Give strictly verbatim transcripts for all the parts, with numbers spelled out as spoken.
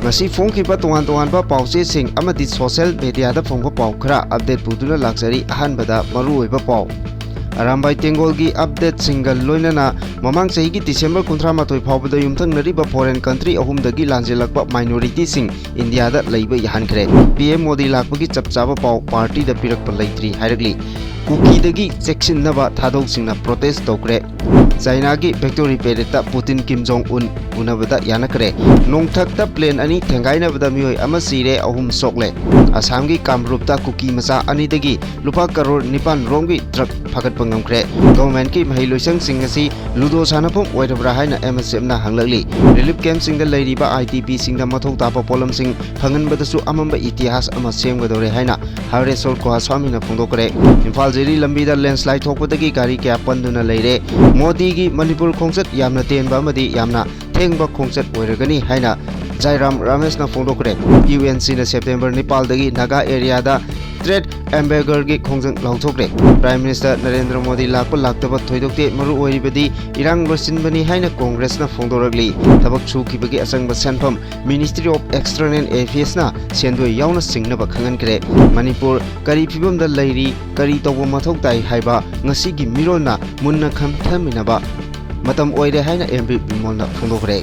ꯉꯁꯤ ꯐꯣꯡꯈꯤꯕ ꯇꯣꯉꯥꯟ ꯇꯣꯉꯥꯟꯕ ꯄꯥꯎꯆꯦꯁꯤꯡ ꯑꯃꯗꯤ ꯁꯣꯁꯦꯜ ꯃꯦꯗꯤꯌꯥꯗ ꯐꯣꯡꯕ ꯄꯥꯎ ꯈꯔ ꯑꯞꯗꯦꯠ ꯄꯨꯗꯨꯅ ꯂꯥꯛꯆꯔꯤ꯫ ꯑꯍꯥꯟꯕꯗ ꯃꯔꯨꯑꯣꯏꯕ ꯄꯥꯎ꯫ ꯑꯔꯥꯝꯕꯥꯏ ꯇꯦꯡꯒꯣꯜꯒꯤ ꯑꯞꯗꯦꯠꯁꯤꯡꯒ ꯂꯣꯏꯅꯅ ꯃꯃꯥꯡ ꯆꯍꯤꯒꯤ ꯗꯤꯁꯦꯝꯕꯔ ꯀꯨꯟꯊ꯭ꯔꯥ ꯃꯥꯊꯣꯏ ꯐꯥꯎꯕꯗ ꯌꯨꯝꯊꯪꯅꯔꯤꯕ ꯐꯣꯔꯦꯟ ꯀꯟꯇ꯭ꯔꯤ ꯑꯍꯨꯝꯗꯒꯤ ꯂꯥꯟꯖꯦꯜꯂꯛꯄ ꯃꯥꯏꯅꯣꯔꯤꯇꯤꯁꯤꯡ ꯏꯟꯗꯤꯌꯥꯗ ꯂꯩꯕ ꯌꯥꯍꯟꯈ꯭ꯔꯦ꯫ ꯄꯤ ꯑꯦꯝ ꯃꯣꯗꯤ ꯂꯥꯛꯄꯒꯤ ꯆꯞ ꯆꯥꯕ ꯄꯥꯎ ꯄꯥꯔꯇꯤꯗ ꯄꯤꯔꯛꯄ ꯂꯩꯇ꯭ꯔꯤ ꯍꯥꯏꯔꯛꯂꯤ꯫ ꯀꯨꯀꯤꯗꯒꯤ ꯆꯦꯛꯁꯤꯟꯅꯕ ꯊꯥꯗꯧꯁꯤꯡꯅ ꯄ꯭ꯔꯣꯇꯦꯁ ꯇꯧꯈ꯭ꯔꯦ꯫ ꯆꯥꯏꯅꯥꯒꯤ ꯕꯦꯛꯇꯣꯔꯤ ꯄꯦꯔꯦꯠꯇ ꯄꯨꯇꯤꯟ ꯀꯤꯝ ꯖꯣꯡ ꯎꯟ ꯎꯅꯕꯗ ꯌꯥꯅꯈ꯭ꯔꯦ꯫ ꯅꯣꯡꯊꯛꯇ ꯄ꯭ꯂꯦꯟ ꯑꯅꯤ ꯊꯦꯡꯒꯥꯏꯅꯕꯗ ꯃꯤꯑꯣꯏ ꯑꯃ ꯁꯤꯔꯦ, ꯑꯍꯨꯝ ꯁꯣꯛꯂꯦ꯫ ꯑꯁꯥꯝꯒꯤ ꯀꯥꯝꯔꯨꯞꯇ ꯀꯨꯀꯤ ꯃꯆꯥ ꯑꯅꯤꯗꯒꯤ ꯂꯨꯄꯥ ꯀꯔꯣꯔ ꯅꯤꯄꯥꯟ ꯔꯣꯝꯒꯤ ꯗ꯭ꯔꯒ ꯐꯥꯒꯠꯄ ꯉꯝꯈ꯭ꯔꯦ꯫ ꯒꯚꯔꯟꯃꯦꯟꯠꯀꯤ ꯃꯍꯩꯂꯣꯏꯁꯪꯁꯤꯡ ꯑꯁꯤ ꯂꯨꯗꯣ ꯁꯥꯟꯅꯐꯝ ꯑꯣꯏꯔꯕ꯭ꯔꯥ ꯍꯥꯏꯅ ꯑꯦꯝ ꯑꯦꯁ ꯑꯦꯐꯅ ꯍꯪꯂꯛꯂꯤ꯫ ꯔꯤꯂꯤꯐ ꯀꯦꯝꯞꯁꯤꯡꯗ ꯂꯩꯔꯤꯕ ꯑꯥꯏ ꯗꯤ ꯄꯤꯁꯤꯡꯗ ꯃꯊꯧ ꯇꯥꯕ ꯄꯣꯠꯂꯝꯁꯤꯡ ꯐꯪꯍꯟꯕꯗꯁꯨ ꯑꯃꯝꯕ ꯏꯇꯤꯍꯥꯁ ꯑꯃ ꯁꯦꯝꯒꯗꯧꯔꯦ ꯍꯥꯏꯅ ꯍꯔꯦꯁꯣꯔ ꯒꯣꯍꯥꯁ꯭ꯋꯥꯃꯤꯅ ꯐꯣꯡꯗꯣꯛꯈ꯭ꯔꯦ꯫ ꯏꯝꯐꯥꯜ ꯖꯤꯔꯤ ꯂꯝꯕꯤꯗ ꯂꯦꯟꯁ꯭ꯂꯥꯏꯗ ꯊꯣꯛꯄꯗꯒꯤ ꯒꯥꯔꯤ ꯀꯌꯥ ꯄꯟꯗꯨꯅ ꯂꯩꯔꯦ꯫ ꯃꯣꯗꯤꯒꯤ ꯃꯅꯤꯄꯨꯔ ꯈꯣꯡꯆꯠ ꯌꯥꯝꯅ ꯇꯦꯟꯕ ꯑꯃꯗꯤ ꯌꯥꯝꯅ ꯊꯦꯡꯕ ꯈꯣꯡꯆꯠ ꯑꯣꯏꯔꯒꯅꯤ ꯍꯥꯏꯅ ꯖꯥꯏꯔꯥꯝ ꯔꯥꯃꯦꯁꯅ ꯐꯣꯡꯗꯣꯛꯈ꯭ꯔꯦ꯫ ꯌꯨ ꯑꯦꯟ ꯁꯤꯅ ꯁꯦꯞꯇꯦꯝꯕꯔ ꯅꯤꯄꯥꯜꯗꯒꯤ ꯅꯥꯒꯥ ꯑꯦꯔꯤꯌꯥꯗ ꯇ꯭ꯔꯦꯗ ꯑꯦꯝꯕꯦꯒꯔꯒꯤ ꯈꯣꯡꯖꯪ ꯂꯥꯎꯊꯣꯛꯈ꯭ꯔꯦ꯫ ꯄ꯭ꯔꯥꯏꯝ ꯃꯤꯅꯤꯁꯇꯔ ꯅꯔꯦꯟꯗ꯭ꯔ ꯃꯣꯗꯤ ꯂꯥꯛꯄ ꯂꯥꯛꯇꯕ ꯊꯣꯏꯗꯣꯛꯇꯦ, ꯃꯔꯨ ꯑꯣꯏꯔꯤꯕꯗꯤ ꯏꯔꯥꯡ ꯂꯣꯏꯁꯤꯟꯕꯅꯤ ꯍꯥꯏꯅ ꯀꯣꯡꯒ꯭ꯔꯦꯁꯅ ꯐꯣꯡꯗꯣꯔꯛꯂꯤ꯫ ꯊꯕꯛ ꯁꯨꯈꯤꯕꯒꯤ ꯑꯆꯪꯕ ꯁꯦꯟꯐꯝ ꯃꯤꯅꯤꯁꯇ꯭ꯔꯤ ꯑꯣꯐ ꯑꯦꯛꯁꯇꯔꯅꯦꯜ ꯑꯦꯐꯤꯌꯔꯁꯅ ꯁꯦꯟꯗꯣꯏ ꯌꯥꯎꯅ ꯁꯤꯡꯅꯕ ꯈꯪꯍꯟꯈ꯭ꯔꯦ꯫ ꯃꯅꯤꯄꯨꯔ ꯀꯔꯤ ꯐꯤꯕꯝꯗ ꯂꯩꯔꯤ, ꯀꯔꯤ ꯇꯧꯕ ꯃꯊꯧ ꯇꯥꯏ ꯍꯥꯏꯕ ꯉꯁꯤꯒꯤ ꯃꯤꯔꯣꯜꯅ ꯃꯨꯟꯅ ꯈꯟꯊꯃꯤꯟꯅꯕ ꯃꯇꯝ ꯑꯣꯏꯔꯦ ꯍꯥꯏꯅ ꯑꯦꯝ ꯕꯤ ꯕꯤꯃꯣꯜꯅ ꯐꯣꯡꯗꯣꯛꯈ꯭ꯔꯦ꯫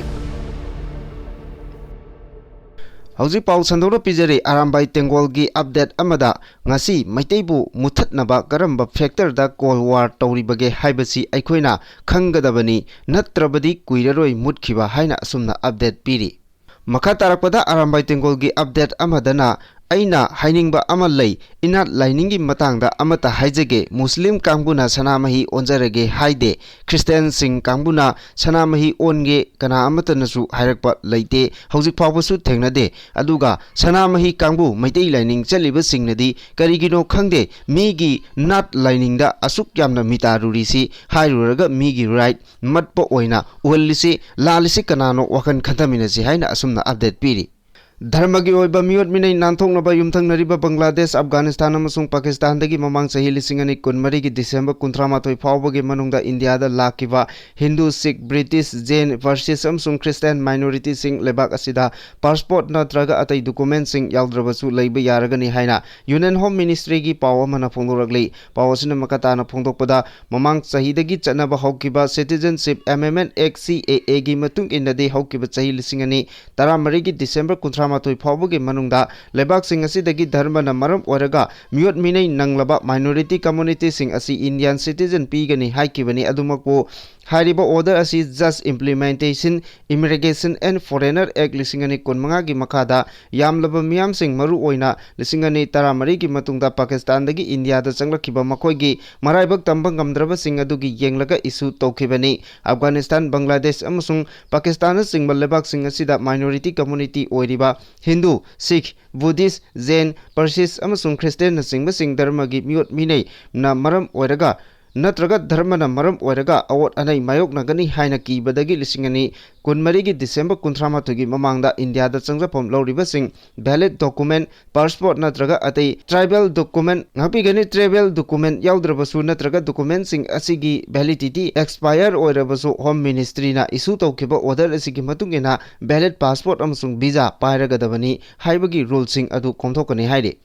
ꯍꯧꯖꯤꯛ ꯄꯥꯎ ꯁꯟꯗꯣꯛꯅ ꯄꯤꯖꯔꯤ꯫ ꯑꯔꯥꯝꯕꯥꯏ ꯇꯦꯡꯒꯣꯜꯒꯤ ꯑꯞꯗꯦꯠ ꯑꯃꯗ ꯉꯁꯤ ꯃꯩꯇꯩꯕꯨ ꯃꯨꯊꯠꯅꯕ ꯀꯔꯝꯕ ꯐꯦꯛꯇꯔꯗ ꯀꯣꯜ ꯋꯥꯔ ꯇꯧꯔꯤꯕꯒꯦ ꯍꯥꯏꯕꯁꯤ ꯑꯩꯈꯣꯏꯅ ꯈꯪꯒꯗꯕꯅꯤ, ꯅꯠꯇ꯭ꯔꯕꯗꯤ ꯀꯨꯏꯔꯔꯣꯏ ꯃꯨꯠꯈꯤꯕ ꯍꯥꯏꯅ ꯑꯁꯨꯝꯅ ꯑꯞꯗꯦꯠ ꯄꯤꯔꯤ꯫ ꯃꯈꯥ ꯇꯥꯔꯛꯄꯗ ꯑꯔꯥꯝꯕꯥꯏ ꯇꯦꯡꯒꯣꯜꯒꯤ ꯑꯞꯗꯦꯠ ꯑꯃꯗꯅ ꯑꯩꯅ ꯍꯥꯏꯅꯤꯡꯕ ꯑꯃ ꯂꯩ, ꯏꯅꯥꯠ ꯂꯥꯏꯅꯤꯡꯒꯤ ꯃꯇꯥꯡꯗ ꯑꯃꯠꯇ ꯍꯥꯏꯖꯒꯦ꯫ ꯃꯨꯁꯂꯤꯝ ꯀꯥꯡꯕꯨꯅ ꯁꯅꯥꯃꯍꯤ ꯑꯣꯟꯖꯔꯒꯦ ꯍꯥꯏꯗꯦ, ꯈ꯭ꯔꯤꯁꯇꯤꯌꯥꯟꯁꯤꯡ ꯀꯥꯡꯕꯨꯅ ꯁꯅꯥꯃꯍꯤ ꯑꯣꯟꯒꯦ ꯀꯅꯥ ꯑꯃꯠꯇꯅꯁꯨ ꯍꯥꯏꯔꯛꯄ ꯂꯩꯇꯦ, ꯍꯧꯖꯤꯛ ꯐꯥꯎꯕꯁꯨ ꯊꯦꯡꯅꯗꯦ꯫ ꯑꯗꯨꯒ ꯁꯅꯥꯃꯍꯤ ꯀꯥꯡꯕꯨ ꯃꯩꯇꯩ ꯂꯥꯏꯅꯤꯡ ꯆꯠꯂꯤꯕꯁꯤꯡꯅꯗꯤ ꯀꯔꯤꯒꯤꯅꯣ ꯈꯪꯗꯦ, ꯃꯤꯒꯤ ꯅꯥꯠ ꯂꯥꯏꯅꯤꯡꯗ ꯑꯁꯨꯛ ꯌꯥꯝꯅ ꯃꯤꯇꯥꯔꯨꯔꯤꯁꯤ ꯍꯥꯏꯔꯨꯔꯒ ꯃꯤꯒꯤ ꯔꯥꯏꯠ ꯃꯠꯄ ꯑꯣꯏꯅ ꯎꯍꯜꯂꯤꯁꯤ, ꯂꯥꯜꯂꯤꯁꯤ ꯀꯅꯥꯅꯣ, ꯋꯥꯈꯜ ꯈꯟꯊꯃꯤꯟꯅꯁꯤ ꯍꯥꯏꯅ ꯑꯁꯨꯝꯅ ꯑꯞꯗꯦꯠ ꯄꯤꯔꯤ꯫ ꯙꯔꯃꯒꯤ ꯑꯣꯏꯕ ꯃꯤꯑꯣꯠ ꯃꯤꯅꯩ ꯅꯥꯟꯊꯣꯛꯅꯕ ꯌꯨꯝꯊꯪꯅꯔꯤꯕ ꯕꯪꯒ꯭ꯂꯥꯗꯦꯁ, ꯑꯐꯒꯥꯅꯤꯁꯇꯥꯟ ꯑꯃꯁꯨꯡ ꯄꯥꯀꯤꯁꯇꯥꯟꯗꯒꯤ ꯃꯃꯥꯡ ꯆꯍꯤ ꯂꯤꯁꯤꯡ ꯑꯅꯤ ꯀꯨꯟꯃꯔꯤꯒꯤ ꯗꯤꯁꯦꯝꯕꯔ ꯀꯨꯟꯊ꯭ꯔꯥ ꯃꯥꯊꯣꯏ ꯐꯥꯎꯕꯒꯤ ꯃꯅꯨꯡꯗ ꯏꯟꯗꯤꯌꯥꯗ ꯂꯥꯛꯈꯤꯕ ꯍꯤꯟꯗꯨ, ꯁꯤꯈ, ꯕ꯭ꯔꯤꯇꯤꯁ, ꯖꯦꯟ, ꯄꯔꯁꯤꯁ ꯑꯃꯁꯨꯡ ꯈ꯭ꯔꯤꯁꯇꯤꯌꯥꯟ ꯃꯥꯏꯅꯣꯔꯤꯇꯤꯁꯤꯡ ꯂꯩꯕꯥꯛ ꯑꯁꯤꯗ ꯄꯥꯁꯄꯣꯔꯠ ꯅꯠꯇ꯭ꯔꯒ ꯑꯇꯩ ꯗꯣꯀꯨꯃꯦꯟꯁꯤꯡ ꯌꯥꯎꯗ꯭ꯔꯕꯁꯨ ꯂꯩꯕ ꯌꯥꯔꯒꯅꯤ ꯍꯥꯏꯅ ꯌꯨꯅꯤꯌꯟ ꯍꯣꯝ ꯃꯤꯅꯤꯁꯇ꯭ꯔꯤꯒꯤ ꯄꯥꯎ ꯑꯃꯅ ꯐꯣꯡꯗꯣꯔꯛꯂꯤ꯫ ꯄꯥꯎ ꯑꯁꯤꯅ ꯃꯈꯥ ꯇꯥꯅ ꯐꯣꯡꯗꯣꯛꯄꯗ, ꯃꯃꯥꯡ ꯆꯍꯤꯗꯒꯤ ꯆꯠꯅꯕ ꯍꯧꯈꯤꯕ Citizenship Amendment Act, C A A ꯒꯤ ꯃꯇꯨꯡ ꯏꯟꯅꯗꯤ, ꯍꯧꯈꯤꯕ ꯆꯍꯤ ꯂꯤꯁꯤꯡ ꯑꯅꯤ ꯇꯔꯥꯃꯔꯤꯒꯤ ꯗꯤꯁꯦꯝꯕꯔ ꯀꯨꯟꯊ꯭ꯔꯥ ꯃꯥꯊꯣꯏ ꯐꯥꯎꯕꯒꯤ ꯃꯅꯨꯡꯗ ꯂꯩꯕꯥꯛꯁꯤꯡ ꯑꯁꯤꯗꯒꯤ ꯙꯔꯃꯅ ꯃꯔꯝ ꯑꯣꯏꯔꯒ ꯃꯤꯑꯣꯠ ꯃꯤꯅꯩ ꯅꯪꯂꯕ minority communityꯁꯤꯡ ꯑꯁꯤ Indian citizen ꯄꯤꯒꯅꯤ ꯍꯥꯏꯈꯤꯕꯅꯤ꯫ ꯑꯗꯨꯃꯛꯄꯨ ꯍꯥꯏꯔꯤꯕ order ꯑꯁꯤ Just Implementation, Immigration and Foreigner Act ꯂꯤꯁꯤꯡ ꯑꯅꯤ ꯀꯨꯟꯃꯉꯥꯒꯤ ꯃꯈꯥꯗ ꯌꯥꯝꯂꯕ ꯃꯤꯌꯥꯝꯁꯤꯡ, ꯃꯔꯨꯑꯣꯏꯅ ꯂꯤꯁꯤꯡ ꯑꯅꯤ ꯇꯔꯥꯃꯔꯤꯒꯤ ꯃꯇꯨꯡꯗ ꯄꯥꯀꯤꯁꯇꯥꯟꯗꯒꯤ ꯏꯟꯗꯤꯌꯥꯗ ꯆꯪꯂꯛꯈꯤꯕ ꯃꯈꯣꯏꯒꯤ ꯃꯔꯥꯏꯕꯛ ꯇꯝꯕ ꯉꯝꯗ꯭ꯔꯕꯁꯤꯡ ꯑꯗꯨꯒꯤ ꯌꯦꯡꯂꯒ issue ꯇꯧꯈꯤꯕꯅꯤ꯫ ꯑꯐꯒꯥꯅꯤꯁꯇꯥꯟ, ꯕꯪꯒ꯭ꯂꯥꯗꯦꯁ ꯑꯃꯁꯨꯡ ꯄꯥꯀꯤꯁꯇꯥꯟꯅꯆꯤꯡꯕ ꯂꯩꯕꯥꯛꯁꯤꯡ ꯑꯁꯤꯗ minority community ꯑꯣꯏꯔꯤꯕ ꯍꯤꯟꯗꯨ, ꯁꯤꯈ, ꯕꯨꯙꯤꯁ, ꯖꯦꯟ, ꯄꯔꯁꯤꯁ ꯑꯃꯁꯨꯡ ꯈ꯭ꯔꯤꯁꯇꯤꯌꯥꯟꯅꯆꯤꯡꯕꯁꯤꯡ ꯙꯔꯃꯒꯤ ꯃꯤꯑꯣꯠ ꯃꯤꯅꯩꯅ ꯃꯔꯝ ꯑꯣꯏꯔꯒ ꯅꯠꯇ꯭ꯔꯒ ꯙꯔꯃꯅ ꯃꯔꯝ ꯑꯣꯏꯔꯒ ꯑꯋꯣꯠ ꯑꯅꯩ ꯃꯥꯌꯣꯛꯅꯒꯅꯤ ꯍꯥꯏꯅ ꯀꯤꯕꯗꯒꯤ ꯂꯤꯁꯤꯡ ꯑꯅꯤ ꯀꯨꯟꯃꯔꯤꯒꯤ ꯗꯤꯁꯦꯝꯕꯔ ꯀꯨꯟꯊ꯭ꯔꯥ ꯃꯥꯊꯣꯏꯒꯤ ꯃꯃꯥꯡꯗ ꯏꯟꯗꯤꯌꯥꯗ ꯆꯪꯖꯐꯝ ꯂꯧꯔꯤꯕꯁꯤꯡ valid document, passport ꯅꯠꯇ꯭ꯔꯒ ꯑꯇꯩ travel document, ꯉꯥꯛꯄꯤꯒꯅꯤ, travel document ꯌꯥꯎꯗ꯭ꯔꯕꯁꯨ ꯅꯠꯇ꯭ꯔꯒ documentꯁꯤꯡ ꯑꯁꯤꯒꯤ validity expire ꯑꯣꯏꯔꯕꯁꯨ Home Ministryꯅ issue ꯇꯧꯈꯤꯕ order ꯑꯁꯤꯒꯤ ꯃꯇꯨꯡ ꯏꯟꯅ valid passport ꯑꯃꯁꯨꯡ visa ꯄꯥꯏꯔꯒꯗꯕꯅꯤ ꯍꯥꯏꯕꯒꯤ ruleꯁꯤꯡ ꯑꯗꯨ ꯈꯣꯝꯗꯣꯛꯀꯅꯤ ꯍꯥꯏꯔꯤ꯫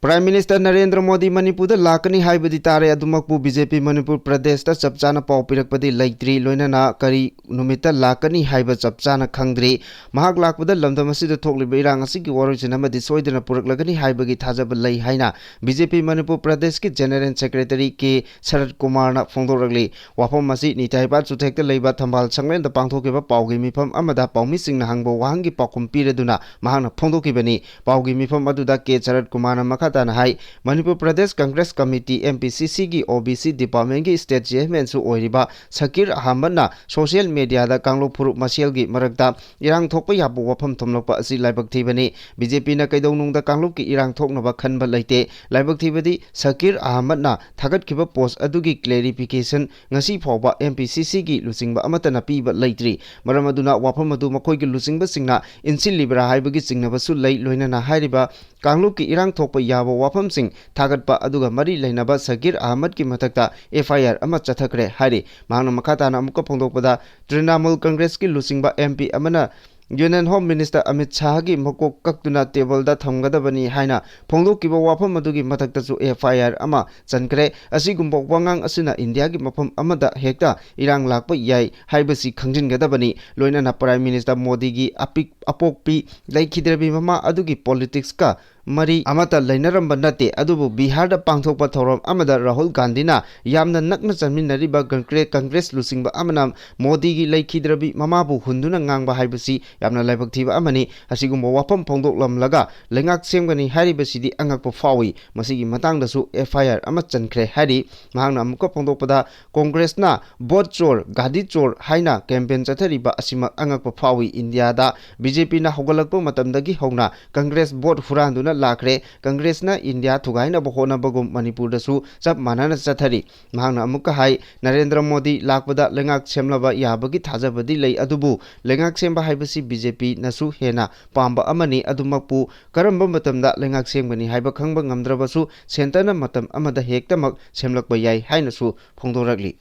Prime Minister ꯅꯔꯦꯟꯗ꯭ꯔ ꯃꯣꯗꯤ ꯃꯅꯤꯄꯨꯔꯗ ꯂꯥꯛꯀꯅꯤ ꯍꯥꯏꯕꯗꯤ ꯇꯥꯔꯦ, ꯑꯗꯨꯃꯛꯄꯨ B J P ꯃꯅꯤꯄꯨꯔ ꯄ꯭ꯔꯗꯦꯁꯇ ꯆꯞ ꯆꯥꯅ ꯄꯥꯎ ꯄꯤꯔꯛꯄꯗꯤ ꯂꯩꯇ꯭ꯔꯤ, ꯂꯣꯏꯅꯅ ꯀꯔꯤ ꯅꯨꯃꯤꯠꯇ ꯂꯥꯛꯀꯅꯤ ꯍꯥꯏꯕ ꯆꯞ ꯆꯥꯅ ꯈꯪꯗ꯭ꯔꯤ꯫ ꯃꯍꯥꯛ ꯂꯥꯛꯄꯗ ꯂꯝꯗꯝ ꯑꯁꯤꯗ ꯊꯣꯛꯂꯤꯕ ꯏꯔꯥꯡ ꯑꯁꯤꯒꯤ ꯋꯥꯔꯣꯏꯁꯤꯟ ꯑꯃꯗꯤ ꯁꯣꯏꯗꯅ ꯄꯨꯔꯛꯂꯒꯅꯤ ꯍꯥꯏꯕꯒꯤ ꯊꯥꯖꯕ ꯂꯩ ꯍꯥꯏꯅ B J P ꯃꯅꯤꯄꯨꯔ ꯄ꯭ꯔꯗꯦꯁꯀꯤ General Secretary ꯀꯦ ꯁꯔꯠ ꯀꯨꯃꯥꯔꯅ ꯐꯣꯡꯗꯣꯔꯛꯂꯤ꯫ ꯋꯥꯐꯝ ꯑꯁꯤ ꯅꯤꯇꯥꯏꯄꯥꯠ ꯆꯨꯊꯦꯛꯇ ꯂꯩꯕ ꯊꯝꯕꯥꯜ ꯁꯪꯂꯦꯟꯗ ꯄꯥꯡꯊꯣꯛꯈꯤꯕ ꯄꯥꯎꯒꯤ ꯃꯤꯐꯝ ꯑꯃꯗ ꯄꯥꯎꯃꯤꯁꯤꯡꯅ ꯍꯪꯕ ꯋꯥꯍꯪꯒꯤ ꯄꯥꯎꯈꯨꯝ ꯄꯤꯔꯗꯨꯅ ꯃꯍꯥꯛꯅ ꯐꯣꯡꯗꯣꯛꯈꯤꯕꯅꯤ꯫ ꯄꯥꯎꯒꯤ ꯃꯤꯐꯝ ꯑꯗꯨꯗ ꯀꯦ ꯁꯔꯠ ꯀꯨꯃꯥꯔꯅ ꯃꯈꯥ ꯃꯈꯥꯇꯥꯅ ꯍꯥꯏ, Manipur Pradesh Congress committee, M P C ꯁꯤꯒꯤ ꯑꯣ ꯕꯤ ꯁꯤ ꯗꯤꯄꯥꯔꯠꯃꯦꯟꯒꯤ ꯁ꯭ꯇꯦꯠ ꯆꯤꯌꯔꯃꯦꯟꯁꯨ ꯑꯣꯏꯔꯤꯕ ꯁꯀꯤꯔ ꯑꯍꯃꯗꯅ ꯁꯣꯁꯤꯌꯦꯜ ꯃꯦꯗꯤꯌꯥꯗ ꯀꯥꯡꯂꯨꯞ ꯐꯨꯔꯨꯞ ꯃꯁꯦꯜꯒꯤ ꯃꯔꯛꯇ ꯏꯔꯥꯡ ꯊꯣꯛꯄ ꯌꯥꯕ ꯋꯥꯐꯝ ꯊꯝꯂꯛꯄ ꯑꯁꯤ ꯂꯥꯏꯕꯛ ꯊꯤꯕꯅꯤ꯫ ꯕꯤ ꯖꯦ ꯄꯤꯅ ꯀꯩꯗꯧꯅꯨꯡꯗ ꯀꯥꯡꯂꯨꯞꯀꯤ ꯏꯔꯥꯡ ꯊꯣꯛꯅꯕ ꯈꯟꯕ ꯂꯩꯇꯦ꯫ ꯂꯥꯏꯕꯛ ꯊꯤꯕꯗꯤ ꯁꯀꯤꯔ ꯑꯍꯃꯗꯅ ꯊꯥꯒꯠꯈꯤꯕ ꯄꯣꯁ ꯑꯗꯨꯒꯤ ꯀ꯭ꯂꯦꯔꯤꯐꯤꯀꯦꯁꯟ ꯉꯁꯤ ꯐꯥꯎꯕ ꯑꯦꯝ ꯄꯤ ꯁꯤ ꯁꯤꯒꯤ ꯂꯨꯆꯤꯡꯕ ꯑꯃꯠꯇꯅ ꯄꯤꯕ ꯂꯩꯇ꯭ꯔꯤ꯫ ꯃꯔꯝ ꯑꯗꯨꯅ ꯋꯥꯐꯝ ꯑꯗꯨ ꯃꯈꯣꯏꯒꯤ ꯂꯨꯆꯤꯡꯕꯁꯤꯡꯅ ꯏꯟꯁꯤꯜꯂꯤꯕ꯭ꯔꯥ ꯍꯥꯏꯕꯒꯤ ꯆꯤꯡꯅꯕꯁꯨ ꯂꯩ꯫ ꯂꯣꯏꯅꯅ ꯍꯥꯏꯔꯤꯕ ꯀꯥꯡꯂꯨꯞꯀꯤ ꯏꯔꯥꯡ ꯊꯣꯛꯄ ꯌꯥꯕ ꯋꯥꯐꯝꯁꯤꯡ ꯊꯥꯒꯠꯄ ꯑꯗꯨꯒ ꯃꯔꯤ ꯂꯩꯅꯕ ꯁꯀꯤꯔ ꯑꯍꯃꯗꯀꯤ ꯃꯊꯛꯇ ꯑꯦꯐ ꯑꯥꯏ ꯑꯥꯔ ꯑꯃ ꯆꯠꯊꯈ꯭ꯔꯦ ꯍꯥꯏꯔꯤ꯫ ꯃꯍꯥꯛꯅ ꯃꯈꯥ ꯇꯥꯅ ꯑꯃꯨꯛꯀ ꯐꯣꯡꯗꯣꯛꯄꯗ, ꯇ꯭ꯔꯤꯅꯥꯃꯨꯜ ꯀꯪꯒ꯭ꯔꯦꯁꯀꯤ ꯂꯨꯆꯤꯡꯕ ꯑꯦꯝ ꯄꯤ ꯑꯃꯅ ꯌꯨꯅꯤꯌꯟ ꯍꯣꯝ ꯃꯤꯅꯤꯁꯇꯔ ꯑꯃꯤꯠ ꯁꯥꯍꯒꯤ ꯃꯀꯣꯛ ꯀꯛꯇꯨꯅ ꯇꯦꯕꯜꯗ ꯊꯝꯒꯗꯕꯅꯤ ꯍꯥꯏꯅ ꯐꯣꯡꯗꯣꯛꯈꯤꯕ ꯋꯥꯐꯝ ꯑꯗꯨꯒꯤ ꯃꯊꯛꯇꯁꯨ ꯑꯦꯐ ꯑꯥꯏ ꯑꯥꯔ ꯑꯃ ꯆꯟꯈ꯭ꯔꯦ꯫ ꯑꯁꯤꯒꯨꯝꯕ ꯋꯥꯉꯥꯡ ꯑꯁꯤꯅ ꯏꯟꯗꯤꯌꯥꯒꯤ ꯃꯐꯝ ꯑꯃꯗ ꯍꯦꯛꯇ ꯏꯔꯥꯡ ꯂꯥꯛꯄ ꯌꯥꯏ ꯍꯥꯏꯕꯁꯤ ꯈꯪꯖꯤꯟꯒꯗꯕꯅꯤ꯫ ꯂꯣꯏꯅꯅ ꯄ꯭ꯔꯥꯏꯝ ꯃꯤꯅꯤꯁꯇꯔ ꯃꯣꯗꯤꯒꯤ ꯑꯄꯤꯛ ꯑꯄꯣꯛꯄꯤ ꯂꯩꯈꯤꯗ꯭ꯔꯕꯤ ꯃꯃꯥ ꯑꯗꯨꯒꯤ ꯄꯣꯂꯤꯇꯤꯛꯁꯀ ꯃꯔꯤ ꯑꯃꯠꯇ ꯂꯩꯅꯔꯝꯕ ꯅꯠꯇꯦ꯫ ꯑꯗꯨꯕꯨ ꯕꯤꯍꯥꯔꯗ ꯄꯥꯡꯊꯣꯛꯄ ꯊꯧꯔꯝ ꯑꯃꯗ ꯔꯥꯍꯨꯜ ꯒꯥꯟꯙꯤꯅ ꯌꯥꯝꯅ ꯅꯛꯅ ꯆꯠꯃꯤꯟꯅꯔꯤꯕ ꯀꯪꯒ꯭ꯔꯦ-, ꯀꯪꯒ꯭ꯔꯦꯁ ꯂꯨꯆꯤꯡꯕ ꯑꯃꯅ ꯃꯣꯗꯤꯒꯤ ꯂꯩꯈꯤꯗ꯭ꯔꯕꯤ ꯃꯃꯥꯕꯨ ꯍꯨꯟꯗꯨꯅ ꯉꯥꯡꯕ ꯍꯥꯏꯕꯁꯤ ꯌꯥꯝꯅ ꯂꯥꯏꯕꯛ ꯊꯤꯕ ꯑꯃꯅꯤ꯫ ꯑꯁꯤꯒꯨꯝꯕ ꯋꯥꯐꯝ ꯐꯣꯡꯗꯣꯛꯂꯝꯂꯒ ꯂꯩꯉꯥꯛ ꯁꯦꯝꯒꯅꯤ ꯍꯥꯏꯔꯤꯕꯁꯤꯗꯤ ꯑꯉꯛꯄ ꯐꯥꯎꯏ꯫ ꯃꯁꯤꯒꯤ ꯃꯇꯥꯡꯗꯁꯨ ꯑꯦꯐ ꯑꯥꯏ ꯑꯥꯔ ꯑꯃ ꯆꯟꯈ꯭ꯔꯦ ꯍꯥꯏꯔꯤ꯫ ꯃꯍꯥꯛꯅ ꯑꯃꯨꯛꯀ ꯐꯣꯡꯗꯣꯛꯄꯗ, ꯀꯣꯡꯒ꯭ꯔꯦꯁꯅ ꯚꯣꯠ ꯆꯣꯔ, ꯒꯥꯗꯤ ꯆꯣꯔ ꯍꯥꯏꯅ ꯀꯦꯝꯄꯦꯟ ꯆꯠꯊꯔꯤꯕ ꯑꯁꯤꯃꯛ ꯑꯉꯛꯄ ꯐꯥꯎꯏ꯫ ꯏꯟꯗꯤꯌꯥꯗ ꯕꯤ ꯖꯦ ꯄꯤꯅ ꯍꯧꯒꯠꯂꯛꯄ ꯃꯇꯝꯗꯒꯤ ꯍꯧꯅ ꯀꯪꯒ꯭ꯔꯦꯁ ꯚꯣꯠ ꯍꯨꯔꯥꯟꯗꯨꯅ ꯂꯥꯛꯈ꯭ꯔꯦ꯫ ꯀꯪꯒ꯭ꯔꯦꯁꯅ ꯏꯟꯗꯤꯌꯥ ꯊꯨꯒꯥꯏꯅꯕ ꯍꯣꯠꯅꯕꯒꯨꯝ ꯃꯅꯤꯄꯨꯔꯗꯁꯨ ꯆꯞ ꯃꯥꯟꯅꯅ ꯆꯠꯊꯔꯤ꯫ ꯃꯍꯥꯛꯅ ꯑꯃꯨꯛꯀ ꯍꯥꯏ, ꯅꯔꯦꯟꯗ꯭ꯔ ꯃꯣꯗꯤ ꯂꯥꯛꯄꯗ ꯂꯩꯉꯥꯛ ꯁꯦꯝꯂꯕ ꯌꯥꯕꯒꯤ ꯊꯥꯖꯕꯗꯤ ꯂꯩ, ꯑꯗꯨꯕꯨ ꯂꯩꯉꯥꯛ ꯁꯦꯝꯕ ꯍꯥꯏꯕꯁꯤ ꯕꯤ ꯖꯦ ꯄꯤꯅꯁꯨ ꯍꯦꯟꯅ ꯄꯥꯝꯕ ꯑꯃꯅꯤ꯫ ꯑꯗꯨꯃꯛꯄꯨ ꯀꯔꯝꯕ ꯃꯇꯝꯗ ꯂꯩꯉꯥꯛ ꯁꯦꯝꯒꯅꯤ ꯍꯥꯏꯕ ꯈꯪꯕ ꯉꯝꯗ꯭ꯔꯕꯁꯨ ꯁꯦꯟꯇꯔꯅ ꯃꯇꯝ ꯑꯃꯗ ꯍꯦꯛꯇꯃꯛ ꯁꯦꯝꯂꯛꯄ ꯌꯥꯏ ꯍꯥꯏꯅꯁꯨ ꯐꯣꯡꯗꯣꯔꯛꯂꯤ꯫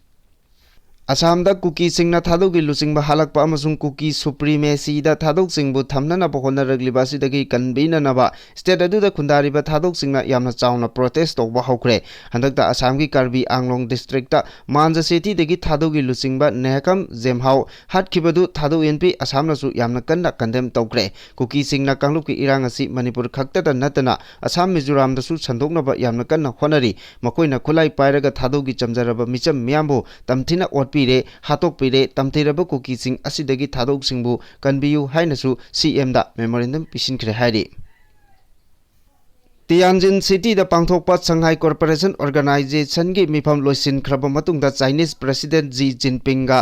ꯑꯁꯥꯝꯗ ꯀꯨꯀꯤꯁꯤꯡꯅ ꯊꯥꯗꯧꯒꯤ ꯂꯨꯆꯤꯡꯕ ꯍꯥꯠꯂꯛꯄ ꯑꯃꯁꯨꯡ ꯀꯨꯀꯤ ꯁꯨꯄ꯭ꯔꯤꯃꯦꯁꯤꯗ ꯊꯥꯗꯧꯁꯤꯡꯕꯨ ꯊꯝꯅꯅꯕ ꯍꯣꯠꯅꯔꯛꯂꯤꯕ ꯑꯁꯤꯗꯒꯤ ꯀꯟꯕꯤꯅꯅꯕ ꯁ꯭ꯇꯦꯠ ꯑꯗꯨꯗ ꯈꯨꯟꯗꯥꯔꯤꯕ ꯊꯥꯗꯧꯁꯤꯡꯅ ꯌꯥꯝꯅ ꯆꯥꯎꯅ ꯄ꯭ꯔꯣꯇꯦꯁ ꯇꯧꯕ ꯍꯧꯈ꯭ꯔꯦ꯫ ꯍꯟꯗꯛꯇ ꯑꯁꯥꯝꯒꯤ ꯀꯥꯔꯕꯤ ꯑꯥꯡꯂꯣꯡ ꯗꯤꯁꯇ꯭ꯔꯤꯛꯇ ꯃꯥꯟꯖ ꯁꯦꯇꯤꯗꯒꯤ ꯊꯥꯗꯧꯒꯤ ꯂꯨꯆꯤꯡꯕ ꯅꯦꯍꯀꯝ ꯖꯦꯝꯍꯥꯎ ꯍꯥꯠꯈꯤꯕꯗꯨ ꯊꯥꯗꯧ ꯏꯟꯄꯤ ꯑꯁꯥꯝꯅꯁꯨ ꯌꯥꯝꯅ ꯀꯟꯅ ꯀꯟꯗꯦꯝ ꯇꯧꯈ꯭ꯔꯦ꯫ ꯀꯨꯀꯤꯁꯤꯡꯅ ꯀꯥꯡꯂꯨꯞꯀꯤ ꯏꯔꯥꯡ ꯑꯁꯤ ꯃꯅꯤꯄꯨꯔ ꯈꯛꯇꯗ ꯅꯠꯇꯅ ꯑꯁꯥꯝ, ꯃꯤꯖꯣꯔꯥꯝꯗꯁꯨ ꯁꯟꯗꯣꯛꯅꯕ ꯌꯥꯝꯅ ꯀꯟꯅ ꯍꯣꯠꯅꯔꯤ꯫ ꯃꯈꯣꯏꯅ ꯈꯨꯠꯂꯥꯏ ꯄꯥꯏꯔꯒ ꯊꯥꯗꯧꯒꯤ ꯆꯝꯖꯔꯕ ꯃꯤꯆꯝ ꯃꯤꯌꯥꯝꯕꯨ ꯇꯝꯊꯤꯅ ꯑꯣꯠꯄꯤꯔꯦ, ꯍꯥꯠꯇꯣꯛꯄꯤꯔꯦ꯫ ꯇꯝꯊꯤꯔꯕ ꯀꯨꯀꯤꯁꯤꯡ ꯑꯁꯤꯗꯒꯤ ꯊꯥꯗꯧꯁꯤꯡꯕꯨ ꯀꯟꯕꯤꯌꯨ ꯍꯥꯏꯅꯁꯨ ꯁꯤ ꯑꯦꯝꯗ ꯃꯦꯃꯣꯔꯦꯟꯗꯝ ꯄꯤꯁꯤꯟꯈ꯭ꯔꯦ ꯍꯥꯏꯔꯤ꯫ ꯇꯤꯌꯥꯟꯖꯤꯟ ꯁꯤꯇꯤꯗ ꯄꯥꯡꯊꯣꯛꯄ ꯁꯪꯍꯥꯏ ꯀꯣꯔꯄꯣꯔꯦꯁꯟ ꯑꯣꯔꯒꯅꯥꯏꯖꯦꯁꯟꯒꯤ ꯃꯤꯐꯝ ꯂꯣꯏꯁꯤꯟꯈ꯭ꯔꯕ ꯃꯇꯨꯡꯗ ꯆꯥꯏꯅꯤꯁ ꯄ꯭ꯔꯦꯁꯤꯗꯦꯟꯠ ꯖꯤ ꯖꯤꯟꯄꯤꯡꯒ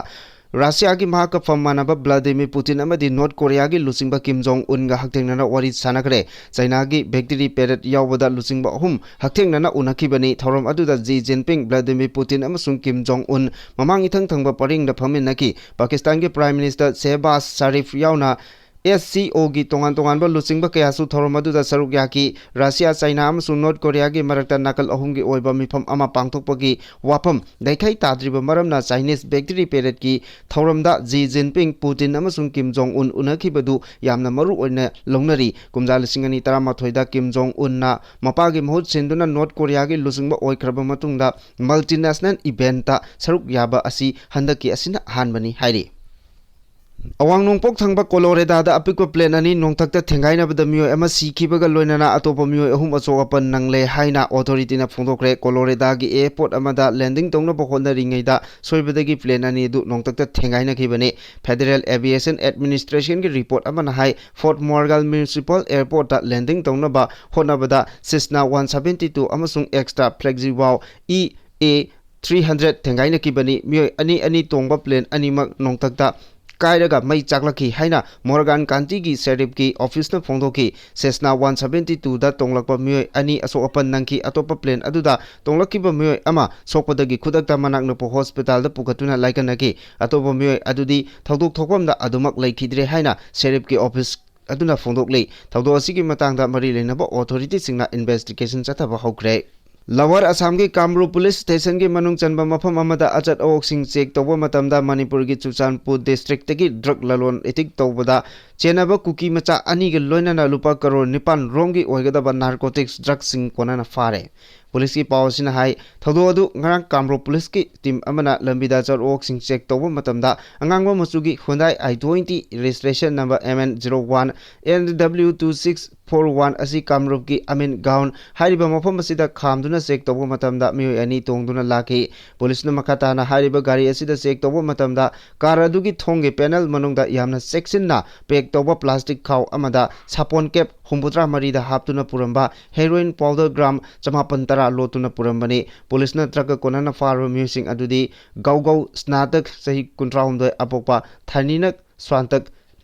ꯔꯁꯤꯌꯥꯒꯤ ꯃꯍꯥꯛꯀ ꯐꯝ ꯃꯥꯟꯅꯕ ꯚ꯭ꯂꯥꯗꯤꯃꯤꯔ ꯄꯨꯇꯤꯟ ꯑꯃꯗꯤ ꯅꯣꯔꯠ ꯀꯣꯔꯤꯌꯥꯒꯤ ꯂꯨꯆꯤꯡꯕ ꯀꯤꯝ ꯖꯣꯡ ꯎꯟꯒ ꯍꯛꯊꯦꯡꯅꯅ ꯋꯥꯔꯤ ꯁꯥꯟꯅꯈ꯭ꯔꯦ꯫ ꯆꯥꯏꯅꯥꯒꯤ ꯚꯤꯛꯇꯔꯤ ꯄꯦꯔꯦꯗ ꯌꯥꯎꯕꯗ ꯂꯨꯆꯤꯡꯕ ꯑꯍꯨꯝ ꯍꯛꯊꯦꯡꯅꯅ ꯎꯅꯈꯤꯕꯅꯤ꯫ ꯊꯧꯔꯝ ꯑꯗꯨꯗ ꯖꯤ ꯖꯤꯟꯄꯤꯡ, ꯚ꯭ꯂꯥꯗꯤꯃꯤꯔ ꯄꯨꯇꯤꯟ ꯑꯃꯁꯨꯡ ꯀꯤꯝ ꯖꯣꯡ ꯎꯟ ꯃꯃꯥꯡ ꯏꯊꯪ ꯊꯪꯕ ꯄꯔꯦꯡꯗ ꯐꯝꯃꯤꯟꯅꯈꯤ꯫ ꯄꯥꯀꯤꯁꯇꯥꯟꯒꯤ ꯄ꯭ꯔꯥꯏꯝ ꯃꯤꯅꯤꯁꯇꯔ ꯁꯦꯍꯕꯥꯖ ꯁꯔꯤꯐ ꯌꯥꯎꯅ ꯑꯦꯁ ꯁꯤ ꯑꯣꯒꯤ ꯇꯣꯉꯥꯟ ꯇꯣꯉꯥꯟꯕ ꯂꯨꯆꯤꯡꯕ ꯀꯌꯥꯁꯨ ꯊꯧꯔꯝ ꯑꯗꯨꯗ ꯁꯔꯨꯛ ꯌꯥꯈꯤ꯫ ꯔꯁꯤꯌꯥ, ꯆꯥꯏꯅꯥ ꯑꯃꯁꯨꯡ ꯅꯣꯔꯠ ꯀꯣꯔꯤꯌꯥꯒꯤ ꯃꯔꯛꯇ ꯅꯥꯀꯜ ꯑꯍꯨꯝꯒꯤ ꯑꯣꯏꯕ ꯃꯤꯐꯝ ꯑꯃ ꯄꯥꯡꯊꯣꯛꯄꯒꯤ ꯋꯥꯐꯝ ꯂꯩꯈꯩ ꯇꯥꯗ꯭ꯔꯤꯕ ꯃꯔꯝꯅ ꯆꯥꯏꯅꯤꯁ ꯚꯤꯛꯇꯔꯤ ꯄꯦꯔꯦꯗꯀꯤ ꯊꯧꯔꯝꯗ ꯖꯤ ꯖꯤꯟꯄꯤꯡ, ꯄꯨꯇꯤꯟ ꯑꯃꯁꯨꯡ ꯀꯤꯝ ꯖꯣꯡ ꯎꯟ ꯎꯅꯈꯤꯕꯗꯨ ꯌꯥꯝꯅ ꯃꯔꯨ ꯑꯣꯏꯅ ꯂꯧꯅꯔꯤ꯫ ꯀꯨꯝꯖꯥ ꯂꯤꯁꯤꯡ ꯑꯅꯤ ꯇꯔꯥꯃꯥꯊꯣꯏꯗ ꯀꯤꯝ ꯖꯣꯡ ꯎꯟꯅ ꯃꯄꯥꯒꯤ ꯃꯍꯨꯠ ꯁꯤꯟꯗꯨꯅ ꯅꯣꯔꯠ ꯀꯣꯔꯤꯌꯥꯒꯤ ꯂꯨꯆꯤꯡꯕ ꯑꯣꯏꯈ꯭ꯔꯕ ꯃꯇꯨꯡꯗ multinational eventꯇ ꯁꯔꯨꯛ ꯌꯥꯕ ꯑꯁꯤ ꯍꯟꯗꯛꯀꯤ ꯑꯁꯤꯅ ꯑꯍꯥꯟꯕꯅꯤ ꯍꯥꯏꯔꯤ꯫ ꯑꯋꯥꯡ ꯅꯣꯡꯄꯣꯛ ꯊꯪꯕ ꯀꯣꯂꯣꯔꯦꯗꯥꯗ ꯑꯄꯤꯛꯄ ꯄ꯭ꯂꯦꯟ ꯑꯅꯤ ꯅꯣꯡꯊꯛꯇ ꯊꯦꯡꯒꯥꯏꯅꯕꯗ ꯃꯤꯑꯣꯏ ꯑꯃ ꯁꯤꯈꯤꯕꯒ ꯂꯣꯏꯅꯅ ꯑꯇꯣꯞꯄ ꯃꯤꯑꯣꯏ ꯑꯍꯨꯝ ꯑꯆꯣꯛ ꯑꯄꯟ ꯅꯪꯂꯦ ꯍꯥꯏꯅ ꯑꯣꯊꯣꯔꯤꯇꯤꯅ ꯐꯣꯡꯗꯣꯛꯈ꯭ꯔꯦ꯫ ꯀꯣꯂꯣꯔꯦꯗꯥꯒꯤ ꯑꯦꯌꯔꯄꯣꯔꯠ ꯑꯃꯗ ꯂꯦꯟꯗꯤꯡ ꯇꯧꯅꯕ ꯍꯣꯠꯅꯔꯤꯉꯩꯗ ꯁꯣꯏꯕꯗꯒꯤ ꯄ꯭ꯂꯦꯟ ꯑꯅꯤ ꯑꯗꯨ ꯅꯣꯡꯊꯛꯇ ꯊꯦꯡꯒꯥꯏꯅꯈꯤꯕꯅꯤ꯫ ꯐꯦꯗꯔꯦꯜ ꯑꯦꯚꯤꯌꯦꯁꯟ ꯑꯦꯗꯃꯤꯅꯤꯁꯇ꯭ꯔꯦꯁꯟꯒꯤ ꯔꯤꯄꯣꯔꯠ ꯑꯃꯅ ꯍꯥꯏ, ꯐꯣꯔꯠ ꯃꯣꯔꯒꯥꯜ ꯃ꯭ꯌꯨꯅꯤꯁꯤꯄꯥꯜ ꯑꯦꯌꯔꯄꯣꯔꯠꯇ ꯂꯦꯟꯗꯤꯡ ꯇꯧꯅꯕ ꯍꯣꯠꯅꯕꯗ ꯁꯤꯁꯅꯥ ꯋꯥꯟ ꯁꯚꯦꯟꯇꯤ ꯇꯨ ꯑꯃꯁꯨꯡ ꯑꯦꯛꯁꯇ꯭ꯔꯥ ꯐ꯭ꯂꯦꯛꯖꯤꯋꯥꯎ ꯏ ꯑꯦ ꯊ꯭ꯔꯤ ꯍꯟꯗ꯭ꯔꯦꯠ ꯊꯦꯡꯒꯥꯏꯅꯈꯤꯕꯅꯤ꯫ ꯃꯤꯑꯣꯏ ꯑꯅꯤ ꯑꯅꯤ ꯇꯣꯡꯕ ꯄ꯭ꯂꯦꯟ ꯑꯅꯤꯃꯛ ꯅꯣꯡꯊꯛꯇ ꯀꯥꯏꯔꯒ ꯃꯩ ꯆꯥꯛꯂꯛꯈꯤ ꯍꯥꯏꯅ ꯃꯣꯔꯒꯥꯟ ꯀꯥꯟꯇꯤꯒꯤ ꯁꯦꯔꯤꯐꯀꯤ ꯑꯣꯐꯤꯁꯅ ꯐꯣꯡꯗꯣꯛꯈꯤ꯫ ꯁꯦꯁꯅꯥ ꯋꯥꯟ ꯁꯚꯦꯟꯇꯤ ꯇꯨꯗ ꯇꯣꯡꯂꯛꯄ ꯃꯤꯑꯣꯏ ꯑꯅꯤ ꯑꯁꯣꯛ ꯑꯄꯟ ꯅꯪꯈꯤ꯫ ꯑꯇꯣꯞꯄ ꯄ꯭ꯂꯦꯟ ꯑꯗꯨꯗ ꯇꯣꯡꯂꯛꯈꯤꯕ ꯃꯤꯑꯣꯏ ꯑꯃ ꯁꯣꯛꯄꯗꯒꯤ ꯈꯨꯗꯛꯇ ꯃꯅꯥꯛ ꯅꯛꯄ ꯍꯣꯁꯄꯤꯇꯥꯜꯗ ꯄꯨꯈꯠꯇꯨꯅ ꯂꯥꯏꯀꯠꯅꯈꯤ꯫ ꯑꯇꯣꯞꯄ ꯃꯤꯑꯣꯏ ꯑꯗꯨꯗꯤ ꯊꯧꯗꯣꯛ ꯊꯣꯛꯐꯝꯗ ꯑꯗꯨꯃꯛ ꯂꯩꯈꯤꯗ꯭ꯔꯦ ꯍꯥꯏꯅ ꯁꯦꯔꯤꯐꯀꯤ ꯑꯣꯐꯤꯁ ꯑꯗꯨꯅ ꯐꯣꯡꯗꯣꯛꯂꯤ꯫ ꯊꯧꯗꯣꯛ ꯑꯁꯤꯒꯤ ꯃꯇꯥꯡꯗ ꯃꯔꯤ ꯂꯩꯅꯕ ꯑꯣꯊꯣꯔꯤꯇꯤꯁꯤꯡꯅ ꯏꯟꯚꯦꯁꯇꯤꯒꯦꯁꯟ ꯆꯠꯊꯕ ꯍꯧꯈ꯭ꯔꯦ꯫ ꯂꯋꯥꯔ ꯑꯁꯥꯝꯒꯤ ꯀꯥꯝꯔꯨꯞ ꯄꯨꯂꯤꯁ ꯁ꯭ꯇꯦꯁꯟꯒꯤ ꯃꯅꯨꯡ ꯆꯟꯕ ꯃꯐꯝ ꯑꯃꯗ ꯑꯆꯠ ꯑꯋꯣꯛꯁꯤꯡ ꯆꯦꯛ ꯇꯧꯕ ꯃꯇꯝꯗ ꯃꯅꯤꯄꯨꯔꯒꯤ ꯆꯨꯔꯆꯥꯟꯄꯨꯔ ꯗꯤꯁꯇ꯭ꯔꯤꯛꯇꯒꯤ ꯗ꯭ꯔꯒ ꯂꯂꯣꯟ ꯏꯇꯤꯛ ꯇꯧꯕꯗ ꯆꯦꯟꯅꯕ ꯀꯨꯀꯤ ꯃꯆꯥ ꯑꯅꯤꯒ ꯂꯣꯏꯅꯅ ꯂꯨꯄꯥ ꯀꯔꯣꯔ ꯅꯤꯄꯥꯟ ꯔꯣꯝꯒꯤ ꯑꯣꯏꯒꯗꯕ ꯅꯥꯔꯀꯣꯇꯤꯛꯁ ꯗ꯭ꯔꯒꯁꯤꯡ ꯀꯣꯟꯅꯅ ꯐꯥꯔꯦ꯫ ꯄꯨꯂꯤꯁꯀꯤ ꯄꯥꯎ ꯑꯁꯤꯅ ꯍꯥꯏ, ꯊꯧꯗꯣꯛ ꯑꯗꯨ ꯉꯔꯥꯡ ꯀꯥꯃꯔꯨꯞ ꯄꯨꯂꯤꯁꯀꯤ ꯇꯤꯝ ꯑꯃꯅ ꯂꯝꯕꯤꯗ ꯆꯠꯊꯣꯛ ꯆꯠꯁꯤꯟ ꯆꯦꯛ ꯇꯧꯕ ꯃꯇꯝꯗ ꯑꯉꯥꯡꯕ ꯃꯆꯨꯒꯤ Hyundai i twenty registration number M N zero one N W two six four one ꯑꯁꯤ ꯀꯥꯃꯔꯨꯞꯀꯤ ꯑꯃꯤꯟ ꯒꯥꯎꯟ ꯍꯥꯏꯔꯤꯕ ꯃꯐꯝ ꯑꯁꯤꯗ ꯈꯥꯝꯗꯨꯅ ꯆꯦꯛ ꯇꯧꯕ ꯃꯇꯝꯗ ꯃꯤꯑꯣꯏ ꯑꯅꯤ ꯇꯣꯡꯗꯨꯅ ꯂꯥꯛꯈꯤ꯫ ꯄꯨꯂꯤꯁꯅ ꯃꯈꯥ ꯇꯥꯅ ꯍꯥꯏꯔꯤꯕ ꯒꯥꯔꯤ ꯑꯁꯤꯗ ꯆꯦꯛ ꯇꯧꯕ ꯃꯇꯝꯗ ꯀꯥꯔ ꯑꯗꯨꯒꯤ ꯊꯣꯡꯒꯤ ꯄꯦꯅꯦꯜ ꯃꯅꯨꯡꯗ ꯌꯥꯝꯅ ꯆꯦꯛꯁꯤꯟꯅ ꯄꯦꯛ ꯇꯧꯕ ꯄ꯭ꯂꯥꯁꯇꯤꯛ ꯈꯥꯎ ꯑꯃꯗ ꯁꯥꯄꯣꯟ ꯀꯦꯞ ꯍꯨꯝꯐꯨꯇꯔꯥ ꯃꯔꯤꯗ ꯍꯥꯞꯇꯨꯅ ꯄꯨꯔꯝꯕ heroin powder gram ꯆꯃꯥꯄꯟ ꯇꯔꯥ ꯂꯣꯠꯇꯨꯅ ꯄꯨꯔꯝꯕꯅꯤ꯫ ꯄꯨꯂꯤꯁꯅ ꯗ꯭ꯔꯒ ꯀꯣꯅꯅ ꯐꯥꯔꯕ ꯃꯤꯑꯣꯏꯁꯤꯡ ꯑꯗꯨꯗꯤ ꯒꯧꯒꯧ ꯁ꯭ꯅꯥꯇꯛ, ꯆꯍꯤ ꯀꯨꯟꯊ꯭ꯔꯥꯍꯨꯝꯗꯣꯏ, ꯑꯄꯣꯛꯄ, ꯊꯥꯏꯅꯤꯅꯛ ꯁ꯭ꯋꯥꯟꯇꯛ,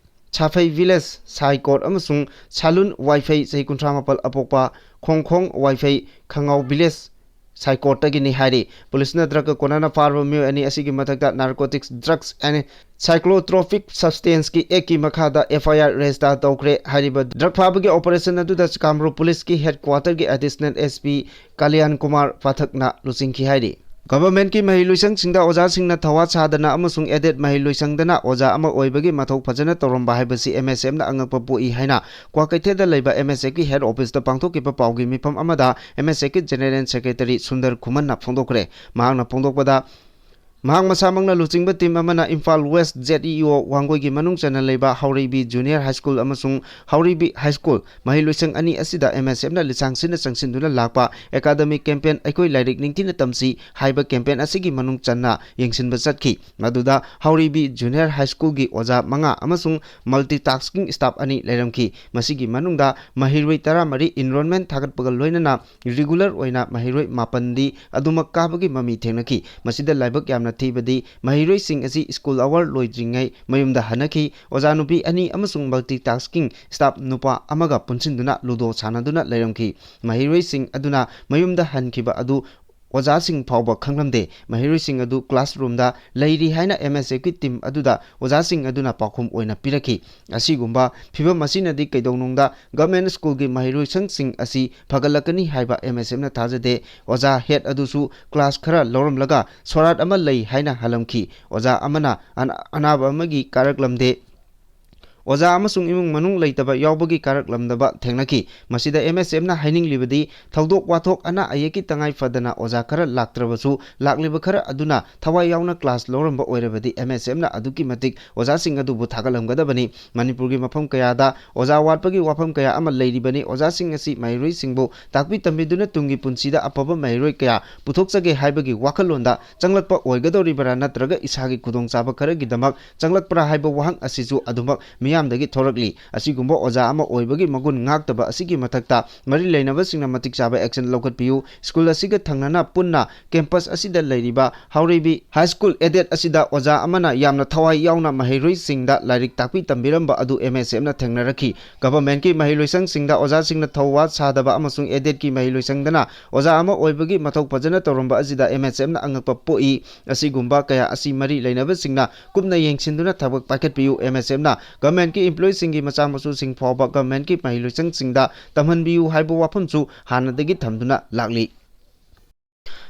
ꯁꯥꯐꯩ ꯚꯤꯂꯦꯖ ꯁꯥꯏꯀꯣꯠ ꯑꯃꯁꯨꯡ ꯁꯥꯂꯨꯟ ꯋꯥꯏꯐꯩ, ꯆꯍꯤ ꯀꯨꯟꯊ꯭ꯔꯥ ꯃꯥꯄꯜ, ꯑꯄꯣꯛꯄ, ꯈꯣꯡꯈꯣꯡ ꯋꯥꯏꯐꯩ, ꯈꯉꯥꯎ ꯚꯤꯂꯦꯖ ꯁꯥꯏꯀꯣꯠꯇꯒꯤꯅꯤ ꯍꯥꯏꯔꯤ꯫ ꯄꯨꯂꯤꯁꯅ ꯗ꯭ꯔꯒ ꯀꯣꯅꯅ ꯐꯥꯔꯕ ꯃꯤꯑꯣꯏ ꯑꯅꯤ ꯑꯁꯤꯒꯤ ꯃꯊꯛꯇ narcotics drugs and psychotropic substanceꯀꯤ actꯀꯤ ꯃꯈꯥꯗ F I R register ꯇꯧꯈ꯭ꯔꯦ꯫ ꯍꯥꯏꯔꯤꯕ ꯗ꯭ꯔꯒ ꯐꯥꯕꯒꯤ operation ꯑꯗꯨꯗ ꯀꯥꯃꯔꯨꯞ ꯄꯨꯂꯤꯁꯀꯤ headquarterꯒꯤ additional S P Kalyan Kumar ꯄꯥꯊꯛꯅ ꯂꯨꯆꯤꯡꯈꯤ ꯍꯥꯏꯔꯤ꯫ Governmentꯀꯤ ꯃꯍꯩ ꯂꯣꯏꯁꯪꯁꯤꯡꯗ ꯑꯣꯖꯥꯁꯤꯡꯅ ꯊꯋꯥ ꯁꯥꯗꯅ ꯑꯃꯁꯨꯡ aided ꯃꯍꯩ ꯂꯣꯏꯁꯪꯗꯅ ꯑꯣꯖꯥ ꯑꯃ ꯑꯣꯏꯕꯒꯤ ꯃꯊꯧ ꯐꯖꯅ ꯇꯧꯔꯝꯕ ꯍꯥꯏꯕꯁꯤ M S Fꯅ ꯑꯉꯛꯄ ꯄꯣꯛꯏ ꯍꯥꯏꯅ ꯀ꯭ꯋꯥꯀꯩꯊꯦꯜꯗ ꯂꯩꯕ M S Fꯀꯤ head officeꯇ ꯄꯥꯡꯊꯣꯛꯈꯤꯕ ꯄꯥꯎꯒꯤ ꯃꯤꯐꯝ ꯑꯃꯗ M S Fꯀꯤ General Secretary Sundar ꯈꯨꯃꯟꯅ ꯐꯣꯡꯗꯣꯛꯈ꯭ꯔꯦ꯫ ꯃꯍꯥꯛꯅ ꯐꯣꯡꯗꯣꯛꯄꯗ, ꯃꯍꯥꯛ ꯃꯁꯥꯃꯛꯅ ꯂꯨꯆꯤꯡꯕ ꯇꯤꯝ ꯑꯃꯅ Imphal West Z E O ꯋꯥꯡꯒꯣꯏꯒꯤ ꯃꯅꯨꯡ ꯆꯟꯅ ꯂꯩꯕ ꯍꯥꯎꯔꯩꯕꯤ Junior High School ꯑꯃꯁꯨꯡ ꯍꯥꯎꯔꯩꯕꯤ High School ꯃꯍꯩ ꯂꯣꯏꯁꯪ ꯑꯅꯤ ꯑꯁꯤꯗ M S Fꯅ ꯂꯤꯁꯥꯡ ꯁꯤꯟꯅ ꯆꯪꯁꯤꯟꯗꯨꯅ ꯂꯥꯛꯄ academic campaign ꯑꯩꯈꯣꯏ ꯂꯥꯏꯔꯤꯛ ꯅꯤꯡꯊꯤꯅ ꯇꯝꯁꯤ ꯍꯥꯏꯕ campaign ꯑꯁꯤꯒꯤ ꯃꯅꯨꯡ ꯆꯟꯅ ꯌꯦꯡꯁꯤꯟꯕ ꯆꯠꯈꯤ꯫ ꯃꯗꯨꯗ ꯍꯥꯎꯔꯩꯕꯤ Junior High Schoolꯒꯤ ꯑꯣꯖꯥ ꯃꯉꯥ ꯑꯃꯁꯨꯡ multitasking staff ꯑꯅꯤ ꯂꯩꯔꯝꯈꯤ꯫ ꯃꯁꯤꯒꯤ ꯃꯅꯨꯡꯗ ꯃꯍꯩꯔꯣꯏ ꯇꯔꯥꯃꯔꯤ enrollment ꯊꯥꯒꯠꯄꯒ ꯂꯣꯏꯅꯅ regular ꯑꯣꯏꯅ ꯃꯍꯩꯔꯣꯏ ꯃꯥꯄꯟꯗꯤ ꯑꯗꯨꯃꯛ ꯀꯥꯕꯒꯤ ꯃꯃꯤ ꯊꯦꯡꯅꯈꯤ꯫ ꯃꯁꯤꯗ ꯂꯥꯏꯕꯛ ꯌꯥꯝꯅ ꯊꯤꯕꯗꯤ ꯃꯍꯩꯔꯣꯏꯁꯤꯡ ꯑꯁꯤ school hour ꯂꯣꯏꯗ꯭ꯔꯤꯉꯩ ꯃꯌꯨꯝꯗ ꯍꯟꯅꯈꯤ꯫ ꯑꯣꯖꯥ ꯅꯨꯄꯤ ꯑꯅꯤ ꯑꯃꯁꯨꯡ multitasking staff ꯅꯨꯄꯥ ꯑꯃꯒ ꯄꯨꯟꯁꯤꯟꯗꯨꯅ ludo ꯁꯥꯟꯅꯗꯨꯅ ꯂꯩꯔꯝꯈꯤ꯫ ꯃꯍꯩꯔꯣꯏꯁꯤꯡ ꯑꯗꯨꯅ ꯃꯌꯨꯝꯗ ꯍꯟꯈꯤꯕ ꯑꯗꯨ ꯑꯣꯖꯥꯁꯤꯡ ꯐꯥꯎꯕ ꯈꯪꯂꯝꯗꯦ꯫ ꯃꯍꯩꯔꯣꯏꯁꯤꯡ ꯑꯗꯨ classroomꯗ ꯂꯩꯔꯤ ꯍꯥꯏꯅ M S Fꯀꯤ ꯇꯤꯝ ꯑꯗꯨꯗ ꯑꯣꯖꯥꯁꯤꯡ ꯑꯗꯨꯅ ꯄꯥꯎꯈꯨꯝ ꯑꯣꯏꯅ ꯄꯤꯔꯛꯈꯤ꯫ ꯑꯁꯤꯒꯨꯝꯕ ꯐꯤꯚꯝ ꯑꯁꯤꯅꯗꯤ ꯀꯩꯗꯧꯅꯨꯡꯗ government schoolꯒꯤ ꯃꯍꯩꯔꯣꯏꯁꯪꯁꯤꯡ ꯑꯁꯤ ꯐꯒꯠꯂꯛꯀꯅꯤ ꯍꯥꯏꯕ M S Fꯅ ꯊꯥꯖꯗꯦ꯫ ꯑꯣꯖꯥ head ꯑꯗꯨꯁꯨ class ꯈꯔ ꯂꯧꯔꯝꯂꯒ ꯁꯣꯔꯥꯠ ꯑꯃ ꯂꯩ ꯍꯥꯏꯅ ꯍꯜꯂꯝꯈꯤ꯫ ꯑꯣꯖꯥ ꯑꯃꯅ ꯑꯅꯥ-, ꯑꯅꯥꯕ ꯑꯃꯒꯤ ꯀꯥꯔꯛꯂꯝꯗꯦ꯫ ꯑꯣꯖꯥ ꯑꯃꯁꯨꯡ ꯏꯃꯨꯡ ꯃꯅꯨꯡ ꯂꯩꯇꯕ ꯌꯥꯎꯕꯒꯤ ꯀꯥꯔꯛꯂꯝꯗꯕ ꯊꯦꯡꯅꯈꯤ꯫ ꯃꯁꯤꯗ ꯑꯦꯝ ꯑꯦꯁ ꯑꯦꯐꯅ ꯍꯥꯏꯅꯤꯡꯂꯤꯕꯗꯤ, ꯊꯧꯗꯣꯛ ꯋꯥꯊꯣꯛ ꯑꯅꯥ ꯑꯌꯦꯛꯀꯤ ꯇꯉꯥꯏ ꯐꯗꯅ ꯑꯣꯖꯥ ꯈꯔ ꯂꯥꯛꯇ꯭ꯔꯕꯁꯨ, ꯂꯥꯛꯂꯤꯕ ꯈꯔ ꯑꯗꯨꯅ ꯊꯋꯥꯏ ꯌꯥꯎꯅ ꯀ꯭ꯂꯥꯁ ꯂꯧꯔꯝꯕ ꯑꯣꯏꯔꯕꯗꯤ ꯑꯦꯝ ꯑꯦꯁ ꯑꯦꯐꯅ ꯑꯗꯨꯛꯀꯤ ꯃꯇꯤꯛ ꯑꯣꯖꯥꯁꯤꯡ ꯑꯗꯨꯕꯨ ꯊꯥꯒꯠꯂꯝꯒꯗꯕꯅꯤ꯫ ꯃꯅꯤꯄꯨꯔꯒꯤ ꯃꯐꯝ ꯀꯌꯥꯗ ꯑꯣꯖꯥ ꯋꯥꯠꯄꯒꯤ ꯋꯥꯐꯝ ꯀꯌꯥ ꯑꯃ ꯂꯩꯔꯤꯕꯅꯤ꯫ ꯑꯣꯖꯥꯁꯤꯡ ꯑꯁꯤ ꯃꯍꯩꯔꯣꯏꯁꯤꯡꯕꯨ ꯇꯥꯛꯄꯤ ꯇꯝꯕꯤꯗꯨꯅ ꯇꯨꯡꯒꯤ ꯄꯨꯟꯁꯤꯗ ꯑꯐꯕ ꯃꯍꯩꯔꯣꯏ ꯀꯌꯥ ꯄꯨꯊꯣꯛꯆꯒꯦ ꯍꯥꯏꯕꯒꯤ ꯋꯥꯈꯜꯂꯣꯟꯗ ꯆꯪꯂꯛꯄ ꯑꯣꯏꯒꯗꯧꯔꯤꯕ꯭ꯔꯥ, ꯅꯠꯇ꯭ꯔꯒ ꯏꯁꯥꯒꯤ ꯈꯨꯗꯣꯡꯆꯥꯕ ꯈꯔꯒꯤꯗꯃꯛ ꯆꯪꯂꯛꯄ꯭ꯔꯥ ꯍꯥꯏꯕ ꯋꯥꯍꯪ ꯑꯁꯤꯁꯨ ꯑꯗꯨꯃꯛ ꯃꯤꯌꯥꯝꯗꯒꯤ ꯊꯣꯔꯛꯂꯤ꯫ ꯑꯁꯤꯒꯨꯝꯕ ꯑꯣꯖꯥ ꯑꯃ ꯑꯣꯏꯕꯒꯤ ꯃꯒꯨꯟ ꯉꯥꯛꯇꯕ ꯑꯁꯤꯒꯤ ꯃꯊꯛꯇ, ꯃꯔꯤ ꯂꯩꯅꯕꯁꯤꯡꯅ ꯃꯇꯤꯛ ꯆꯥꯕ action ꯂꯧꯈꯠꯄꯤꯌꯨ꯫ ꯁ꯭ꯀꯨꯜ ꯑꯁꯤꯒ ꯊꯪꯅꯅ ꯄꯨꯟꯅ ꯀꯦꯝꯄꯁ ꯑꯁꯤꯗ ꯂꯩꯔꯤꯕ ꯍꯥꯎꯔꯩꯕꯤ ꯍꯥꯏ ꯁ꯭ꯀꯨꯜ aided ꯑꯁꯤꯗ ꯑꯣꯖꯥ ꯑꯃꯅ ꯌꯥꯝꯅ ꯊꯋꯥꯏ ꯌꯥꯎꯅ ꯃꯍꯩꯔꯣꯏꯁꯤꯡꯗ ꯂꯥꯏꯔꯤꯛ ꯇꯥꯛꯄꯤ ꯇꯝꯕꯤꯔꯝꯕ ꯑꯗꯨ ꯑꯦꯝ ꯑꯦꯁ ꯑꯦꯐꯅ ꯊꯦꯡꯅꯔꯛꯈꯤ꯫ ꯒꯚꯔꯟꯃꯦꯟꯠꯀꯤ ꯃꯍꯩꯂꯣꯏꯁꯪꯁꯤꯡꯗ ꯑꯣꯖꯥꯁꯤꯡꯅ ꯊꯧꯋꯥ ꯁꯥꯗꯕ ꯑꯃꯁꯨꯡ aidedꯀꯤ ꯃꯍꯩꯂꯣꯏꯁꯪꯗꯅ ꯑꯣꯖꯥ ꯑꯃ ꯑꯣꯏꯕꯒꯤ ꯃꯊꯧ ꯐꯖꯅ ꯇꯧꯔꯝꯕ ꯑꯁꯤꯗ ꯑꯦꯝ ꯑꯦꯁ ꯑꯦꯐꯅ ꯑꯉꯛꯄ ꯄꯣꯛꯏ꯫ ꯑꯁꯤꯒꯨꯝꯕ ꯀꯌꯥ ꯑꯁꯤ ꯃꯔꯤ ꯂꯩꯅꯕꯁꯤꯡꯅ ꯀꯨꯞꯅ ꯌꯦꯡꯁꯤꯟꯗꯨꯅ ꯊꯕꯛ ꯄꯥꯏꯈꯠꯄꯤꯌꯨ꯫ ꯑꯦꯝ ꯑꯦꯁ ꯑꯦꯐꯅ ꯒꯚꯔꯟꯃꯦꯟꯠꯀꯤ ꯏꯝꯄ꯭ꯂꯣꯌꯤꯁꯤꯡꯒꯤ ꯃꯆꯥ ꯃꯁꯨꯁꯤꯡ ꯐꯥꯎꯕ ꯒꯚꯔꯟꯃꯦꯟꯠꯀꯤ ꯃꯍꯩꯂꯣꯏꯁꯪꯁꯤꯡꯗ ꯇꯝꯍꯟꯕꯤꯌꯨ ꯍꯥꯏꯕ ꯋꯥꯐꯝꯁꯨ ꯍꯥꯟꯅꯗꯒꯤ ꯊꯝꯗꯨꯅ ꯂꯥꯛꯂꯤ꯫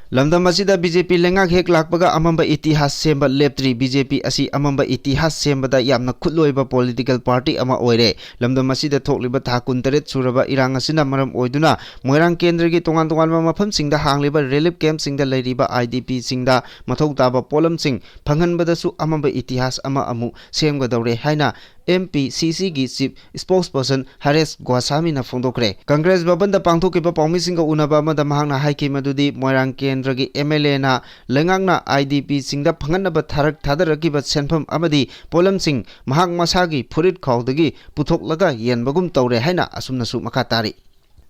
ꯂꯝꯗꯝ ꯑꯁꯤꯗ ꯕꯤ ꯖꯦ ꯄꯤ ꯂꯩꯉꯥꯛ ꯍꯦꯛ ꯂꯥꯛꯄꯒ ꯑꯃꯝꯕ ꯏꯇꯤꯍꯥꯁ ꯁꯦꯝꯕ ꯂꯦꯞꯇ꯭ꯔꯤ꯫ ꯕꯤ ꯖꯦ ꯄꯤ ꯑꯁꯤ ꯑꯃꯝꯕ ꯏꯇꯤꯍꯥꯁ ꯁꯦꯝꯕꯗ ꯌꯥꯝꯅ ꯈꯨꯠꯂꯣꯏꯕ political party ꯑꯃ ꯑꯣꯏꯔꯦ꯫ ꯂꯝꯗꯝ ꯑꯁꯤꯗ ꯊꯣꯛꯂꯤꯕ ꯊꯥ ꯀꯨꯟꯇꯔꯦꯠ ꯁꯨꯔꯕ ꯏꯔꯥꯡ ꯑꯁꯤꯅ ꯃꯔꯝ ꯑꯣꯏꯗꯨꯅ ꯃꯣꯏꯔꯥꯡ ꯀꯦꯟꯗ꯭ꯔꯒꯤ ꯇꯣꯉꯥꯟ ꯇꯣꯉꯥꯟꯕ ꯃꯐꯝꯁꯤꯡꯗ ꯍꯥꯡꯂꯤꯕ relief campꯁꯤꯡꯗ ꯂꯩꯔꯤꯕ ꯑꯥꯏ ꯗꯤ ꯄꯤꯁꯤꯡꯗ ꯃꯊꯧ ꯇꯥꯕ ꯄꯣꯠꯂꯝꯁꯤꯡ ꯐꯪꯍꯟꯕꯗꯁꯨ ꯑꯃꯝꯕ ꯏꯇꯤꯍꯥꯁ ꯑꯃ ꯑꯃꯨꯛ ꯁꯦꯝꯒꯗꯧꯔꯦ ꯍꯥꯏꯅ ꯑꯦꯝ ꯄꯤ ꯁꯤ ꯁꯤꯒꯤ chief spokesperson ꯍꯔꯦꯁ ꯒꯣꯁꯥꯃꯤꯅ ꯐꯣꯡꯗꯣꯛꯈ꯭ꯔꯦ꯫ ꯀꯪꯒ꯭ꯔꯦꯁ ꯚꯕꯟꯗ ꯄꯥꯡꯊꯣꯛꯈꯤꯕ ꯄꯥꯎꯃꯤꯁꯤꯡꯒ ꯎꯅꯕ ꯑꯃꯗ ꯃꯍꯥꯛꯅ ꯍꯥꯏꯈꯤ ꯃꯗꯨꯗꯤ ꯃꯣꯏꯔꯥꯡ ꯀꯦꯟꯗ꯭ꯔꯒꯤ ꯑꯦꯝ ꯑꯦꯜ ꯑꯦꯅ ꯂꯩꯉꯥꯛꯅ ꯑꯥꯏ ꯗꯤ ꯄꯤꯁꯤꯡꯗ ꯐꯪꯍꯟꯅꯕ ꯊꯥꯔꯛ ꯊꯥꯗꯔꯛꯈꯤꯕ ꯁꯦꯟꯐꯝ ꯑꯃꯗꯤ ꯄꯣꯠꯂꯝꯁꯤꯡ ꯃꯍꯥꯛ ꯃꯁꯥꯒꯤ ꯐꯨꯔꯤꯠ ꯈꯥꯎꯗꯒꯤ ꯄꯨꯊꯣꯛꯂꯒ ꯌꯦꯟꯕꯒꯨꯝ ꯇꯧꯔꯦ ꯍꯥꯏꯅ ꯑꯁꯨꯝꯅꯁꯨ ꯃꯈꯥ ꯇꯥꯔꯤ꯫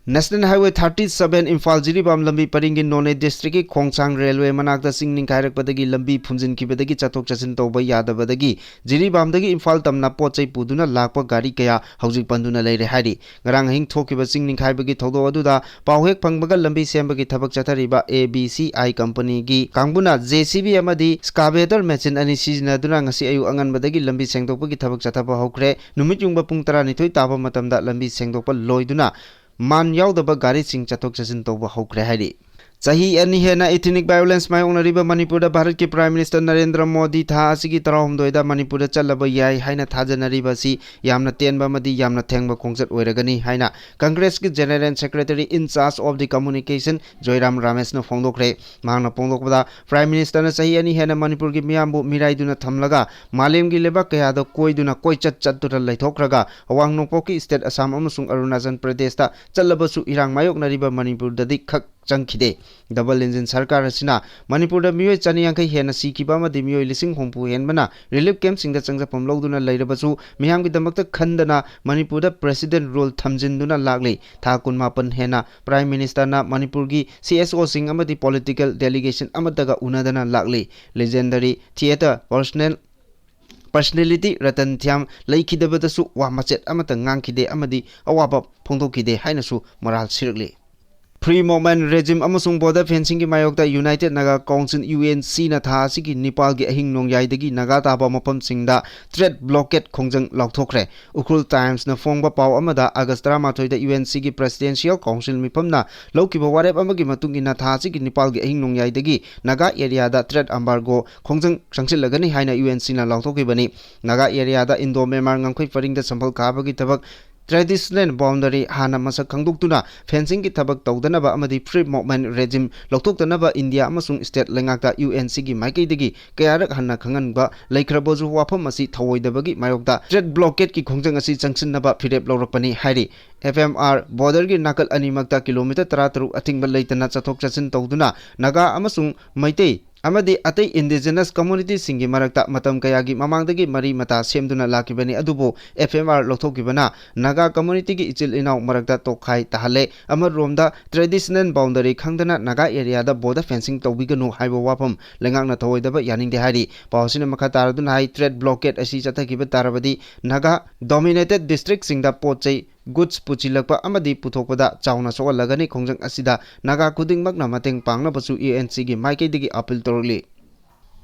National Highway thirty seven Imphal Jiribam ꯂꯝꯕꯤ ꯄꯔꯤꯡꯒꯤ ꯅꯣꯅꯦ districtꯀꯤ ꯈꯣꯡꯁꯥꯡ railway ꯃꯅꯥꯛꯇ ꯆꯤꯡ ꯅꯤꯡꯈꯥꯏꯔꯛꯄꯗꯒꯤ ꯂꯝꯕꯤ ꯐꯨꯝꯖꯤꯟꯈꯤꯕꯗꯒꯤ ꯆꯠꯊꯣꯛ ꯆꯠꯁꯤꯟ ꯇꯧꯕ ꯌꯥꯗꯕꯗꯒꯤ ꯖꯤꯔꯤꯕꯥꯝꯗꯒꯤ ꯏꯝꯐꯥꯜ ꯇꯝꯅ ꯄꯣꯠ ꯆꯩ ꯄꯨꯗꯨꯅ ꯂꯥꯛꯄ ꯒꯥꯔꯤ ꯀꯌꯥ ꯍꯧꯖꯤꯛ ꯄꯟꯗꯨꯅ ꯂꯩꯔꯦ ꯍꯥꯏꯔꯤ꯫ ꯉꯔꯥꯡ ꯑꯍꯤꯡ ꯊꯣꯛꯈꯤꯕ ꯆꯤꯡ ꯅꯤꯡꯈꯥꯏꯕꯒꯤ ꯊꯧꯗꯣꯛ ꯑꯗꯨꯗ ꯄꯥꯎ ꯍꯦꯛ ꯐꯪꯕꯒ ꯂꯝꯕꯤ ꯁꯦꯝꯕꯒꯤ ꯊꯕꯛ ꯆꯠꯊꯔꯤꯕ ꯑꯦ ꯕꯤ ꯁꯤ ꯑꯥꯏ companyꯒꯤ ꯀꯥꯡꯕꯨꯅ ꯖꯦ ꯁꯤ ꯕꯤ ꯑꯃꯗꯤ excavator machine ꯑꯅꯤ ꯁꯤꯖꯤꯟꯅꯗꯨꯅ ꯉꯁꯤ ꯑꯌꯨꯛ ꯑꯉꯟꯕꯗꯒꯤ ꯂꯝꯕꯤ ꯁꯦꯡꯗꯣꯛꯄꯒꯤ ꯊꯕꯛ ꯆꯠꯊꯕ ꯍꯧꯈ꯭ꯔꯦ꯫ ꯅꯨꯃꯤꯠ ꯌꯨꯡꯕ ꯄꯨꯡ ꯇꯔꯥꯅꯤꯊꯣꯏ ꯇꯥꯕ ꯃꯇꯝꯗ ꯂꯝꯕꯤ ꯁꯦꯡꯗꯣꯛꯄ ꯂꯣꯏꯗꯨꯅ ꯃꯥꯟ ꯌꯥꯎꯗꯕ ꯒꯥꯔꯤꯁꯤꯡ ꯆꯠꯊꯣꯛ ꯆꯠꯁꯤꯟ ꯇꯧꯕ ꯍꯧꯈ꯭ꯔꯦ ꯍꯥꯏꯔꯤ꯫ ꯆꯍꯤ ꯑꯅꯤ ꯍꯦꯟꯅ ethnic violence ꯃꯥꯌꯣꯛꯅꯔꯤꯕ ꯃꯅꯤꯄꯨꯔꯗ ꯚꯥꯔꯠꯀꯤ Prime Minister ꯅꯔꯦꯟꯗ꯭ꯔ ꯃꯣꯗꯤ ꯊꯥ ꯑꯁꯤꯒꯤ ꯇꯔꯥꯍꯨꯝꯗꯣꯏꯗ ꯃꯅꯤꯄꯨꯔꯗ ꯆꯠꯂꯕ ꯌꯥꯏ ꯍꯥꯏꯅ ꯊꯥꯖꯅꯔꯤꯕ ꯑꯁꯤ ꯌꯥꯝꯅ ꯇꯦꯟꯕ ꯑꯃꯗꯤ ꯌꯥꯝꯅ ꯊꯦꯡꯕ ꯈꯣꯡꯆꯠ ꯑꯣꯏꯔꯒꯅꯤ ꯍꯥꯏꯅ Congressꯀꯤ General Secretary in charge of the Communication ꯖꯣꯏꯔꯥꯝ ꯔꯥꯃꯦꯁꯅ ꯐꯣꯡꯗꯣꯛꯈ꯭ꯔꯦ꯫ ꯃꯍꯥꯛꯅ ꯐꯣꯡꯗꯣꯛꯄꯗ, Prime Ministerꯅ ꯆꯍꯤ ꯑꯅꯤ ꯍꯦꯟꯅ ꯃꯅꯤꯄꯨꯔꯒꯤ ꯃꯤꯌꯥꯝꯕꯨ ꯃꯤꯔꯥꯏꯗꯨꯅ ꯊꯝꯂꯒ ꯃꯥꯂꯦꯝꯒꯤ ꯂꯩꯕꯥꯛ ꯀꯌꯥꯗ ꯀꯣꯏꯗꯨꯅ ꯀꯣꯏꯆꯠ ꯆꯠꯇꯨꯅ ꯂꯩꯊꯣꯛꯈ꯭ꯔꯒ ꯑꯋꯥꯡ ꯅꯣꯡꯄꯣꯛꯀꯤ state ꯑꯁꯥꯝ ꯑꯃꯁꯨꯡ ꯑꯔꯨꯅꯥꯆꯜ ꯄ꯭ꯔꯗꯦꯁꯇ ꯆꯠꯂꯕꯁꯨ ꯏꯔꯥꯡ ꯃꯥꯌꯣꯛꯅꯔꯤꯕ ꯃꯅꯤꯄꯨꯔꯗꯗꯤ ꯈꯛ ꯆꯪꯈꯤꯗꯦ꯫ Double engine ꯁꯔꯀꯥꯔ ꯑꯁꯤꯅ ꯃꯅꯤꯄꯨꯔꯗ ꯃꯤꯑꯣꯏ ꯆꯅꯤ ꯌꯥꯡꯈꯩ ꯍꯦꯟꯅ ꯁꯤꯈꯤꯕ ꯑꯃꯗꯤ ꯃꯤꯑꯣꯏ ꯂꯤꯁꯤꯡ ꯍꯨꯝꯐꯨ ꯍꯦꯟꯕꯅ relief campꯁꯤꯡꯗ ꯆꯪꯖꯐꯝ ꯂꯧꯗꯨꯅ ꯂꯩꯔꯕꯁꯨ, ꯃꯤꯌꯥꯝꯒꯤꯗꯃꯛꯇ ꯈꯟꯗꯅ ꯃꯅꯤꯄꯨꯔꯗ President Rule ꯊꯝꯖꯤꯟꯗꯨꯅ ꯂꯥꯛꯂꯤ꯫ ꯊꯥ ꯀꯨꯟꯃꯥꯄꯟ ꯍꯦꯟꯅ Prime Ministerꯅ ꯃꯅꯤꯄꯨꯔꯒꯤ CSOꯁꯤꯡ ꯑꯃꯗꯤ political delegation ꯑꯃꯠꯇꯒ ꯎꯅꯗꯅ ꯂꯥꯛꯂꯤ꯫ Legendary theatre personal personality Ratan ꯊꯤꯌꯥꯝ ꯂꯩꯈꯤꯗꯕꯗꯁꯨ ꯋꯥ ꯃꯆꯦꯠ ꯑꯃꯠꯇ ꯉꯥꯡꯈꯤꯗꯦ ꯑꯃꯗꯤ ꯑꯋꯥꯕ ꯐꯣꯡꯗꯣꯛꯈꯤꯗꯦ ꯍꯥꯏꯅꯁꯨ ꯃꯔꯥꯜ ꯁꯤꯔꯛꯂꯤ꯫ Free Movement Regime ꯑꯃꯁꯨꯡ border fencingꯒꯤ ꯃꯥꯌꯣꯛꯇ United Naga Council, UNCꯅ ꯊꯥ ꯑꯁꯤꯒꯤ ꯅꯤꯄꯥꯜꯒꯤ ꯑꯍꯤꯡ ꯅꯣꯡꯌꯥꯏꯗꯒꯤ ꯅꯥꯒꯥ ꯇꯥꯕ ꯃꯐꯝꯁꯤꯡꯗ trade blockade ꯈꯣꯡꯖꯪ ꯂꯥꯎꯊꯣꯛꯈ꯭ꯔꯦ꯫ ꯎꯈ꯭ꯔꯨꯜ Timesꯅ ꯐꯣꯡꯕ ꯄꯥꯎ ꯑꯃꯗ, August ꯇꯔꯥꯃꯥꯊꯣꯏꯗ UNCꯒꯤ Presidential Council ꯃꯤꯐꯝꯅ ꯂꯧꯈꯤꯕ ꯋꯥꯔꯦꯞ ꯑꯃꯒꯤ ꯃꯇꯨꯡ ꯏꯟꯅ, ꯊꯥ ꯑꯁꯤꯒꯤ ꯅꯤꯄꯥꯜꯒꯤ ꯑꯍꯤꯡ ꯅꯣꯡꯌꯥꯏꯗꯒꯤ ꯅꯥꯒꯥ areaꯗ trade embargo ꯈꯣꯡꯖꯪ ꯆꯪꯁꯤꯜꯂꯒꯅꯤ ꯍꯥꯏꯅ UNCꯅ ꯂꯥꯎꯊꯣꯛꯈꯤꯕꯅꯤ꯫ ꯅꯥꯒꯥ areaꯗ Indo-Myanmar ꯉꯝꯈꯩ ꯄꯔꯤꯡꯗ ꯁꯝꯕꯜ ꯈꯥꯕꯒꯤ ꯊꯕꯛ, traditional boundary ꯍꯥꯟꯅ ꯃꯁꯛ ꯈꯪꯗꯣꯛꯇꯨꯅ fencingꯒꯤ ꯊꯕꯛ ꯇꯧꯗꯅꯕ ꯑꯃꯗꯤ Free Movement Regime ꯂꯧꯊꯣꯛꯇꯅꯕ ꯏꯟꯗꯤꯌꯥ ꯑꯃꯁꯨꯡ state ꯂꯩꯉꯥꯛꯇ UNCꯒꯤ ꯃꯥꯏꯀꯩꯗꯒꯤ ꯀꯌꯥꯔꯛ ꯍꯟꯅ ꯈꯪꯍꯟꯕ ꯂꯩꯈ꯭ꯔꯕꯁꯨ, ꯋꯥꯐꯝ ꯑꯁꯤ ꯊꯧꯑꯣꯏꯗꯕꯒꯤ ꯃꯥꯌꯣꯛꯇ trade blockadeꯀꯤ ꯈꯣꯡꯖꯪ ꯑꯁꯤ ꯆꯪꯁꯤꯟꯅꯕ ꯐꯤꯔꯦꯞ ꯂꯧꯔꯛꯄꯅꯤ ꯍꯥꯏꯔꯤ꯫ FMR borderꯒꯤ ꯅꯥꯀꯜ ꯑꯅꯤꯃꯛꯇ kilometre ꯇꯔꯥꯇꯔꯨꯛ ꯑꯊꯤꯡꯕ ꯂꯩꯇꯅ ꯆꯠꯊꯣꯛ ꯆꯠꯁꯤꯟ ꯇꯧꯗꯨꯅ ꯅꯥꯒꯥ ꯑꯃꯁꯨꯡ ꯃꯩꯇꯩ ꯑꯃꯗꯤ ꯑꯇꯩ indigenous communityꯁꯤꯡꯒꯤ ꯃꯔꯛꯇ ꯃꯇꯝ ꯀꯌꯥꯒꯤ ꯃꯃꯥꯡꯗꯒꯤ ꯃꯔꯤ ꯃꯇꯥ ꯁꯦꯝꯗꯨꯅ ꯂꯥꯛꯈꯤꯕꯅꯤ꯫ ꯑꯗꯨꯕꯨ FMR ꯂꯧꯊꯣꯛꯈꯤꯕꯅ ꯅꯥꯒꯥ communityꯒꯤ ꯏꯆꯤꯜ ꯏꯅꯥꯎ ꯃꯔꯛꯇ ꯇꯣꯈꯥꯏ ꯇꯥꯍꯜꯂꯦ꯫ ꯑꯃꯔꯣꯝꯗ traditional boundary ꯈꯪꯗꯅ ꯅꯥꯒꯥ areaꯗ border fencing ꯇꯧꯕꯤꯒꯅꯨ ꯍꯥꯏꯕ ꯋꯥꯐꯝ ꯂꯩꯉꯥꯛꯅ ꯊꯧꯑꯣꯏꯗꯕ ꯌꯥꯅꯤꯡꯗꯦ ꯍꯥꯏꯔꯤ꯫ ꯄꯥꯎ ꯑꯁꯤꯅ ꯃꯈꯥ ꯇꯥꯔꯗꯨꯅ ꯍꯥꯏ, trade blockade ꯑꯁꯤ ꯆꯠꯊꯈꯤꯕ ꯇꯥꯔꯕꯗꯤ ꯅꯥꯒꯥ dominated districtꯁꯤꯡꯗ ꯄꯣꯠ ꯆꯩ, goods ꯄꯨꯁꯤꯜꯂꯛꯄ ꯑꯃꯗꯤ ꯄꯨꯊꯣꯛꯄꯗ ꯆꯥꯎꯅ ꯁꯣꯛꯍꯜꯂꯒꯅꯤ꯫ ꯈꯣꯡꯖꯪ ꯑꯁꯤꯗ ꯅꯥꯒꯥ ꯈꯨꯗꯤꯡꯃꯛꯅ ꯃꯇꯦꯡ ꯄꯥꯡꯅꯕꯁꯨ UNCꯒꯤ ꯃꯥꯏꯀꯩꯗꯒꯤ appeal ꯇꯧꯔꯛꯂꯤ꯫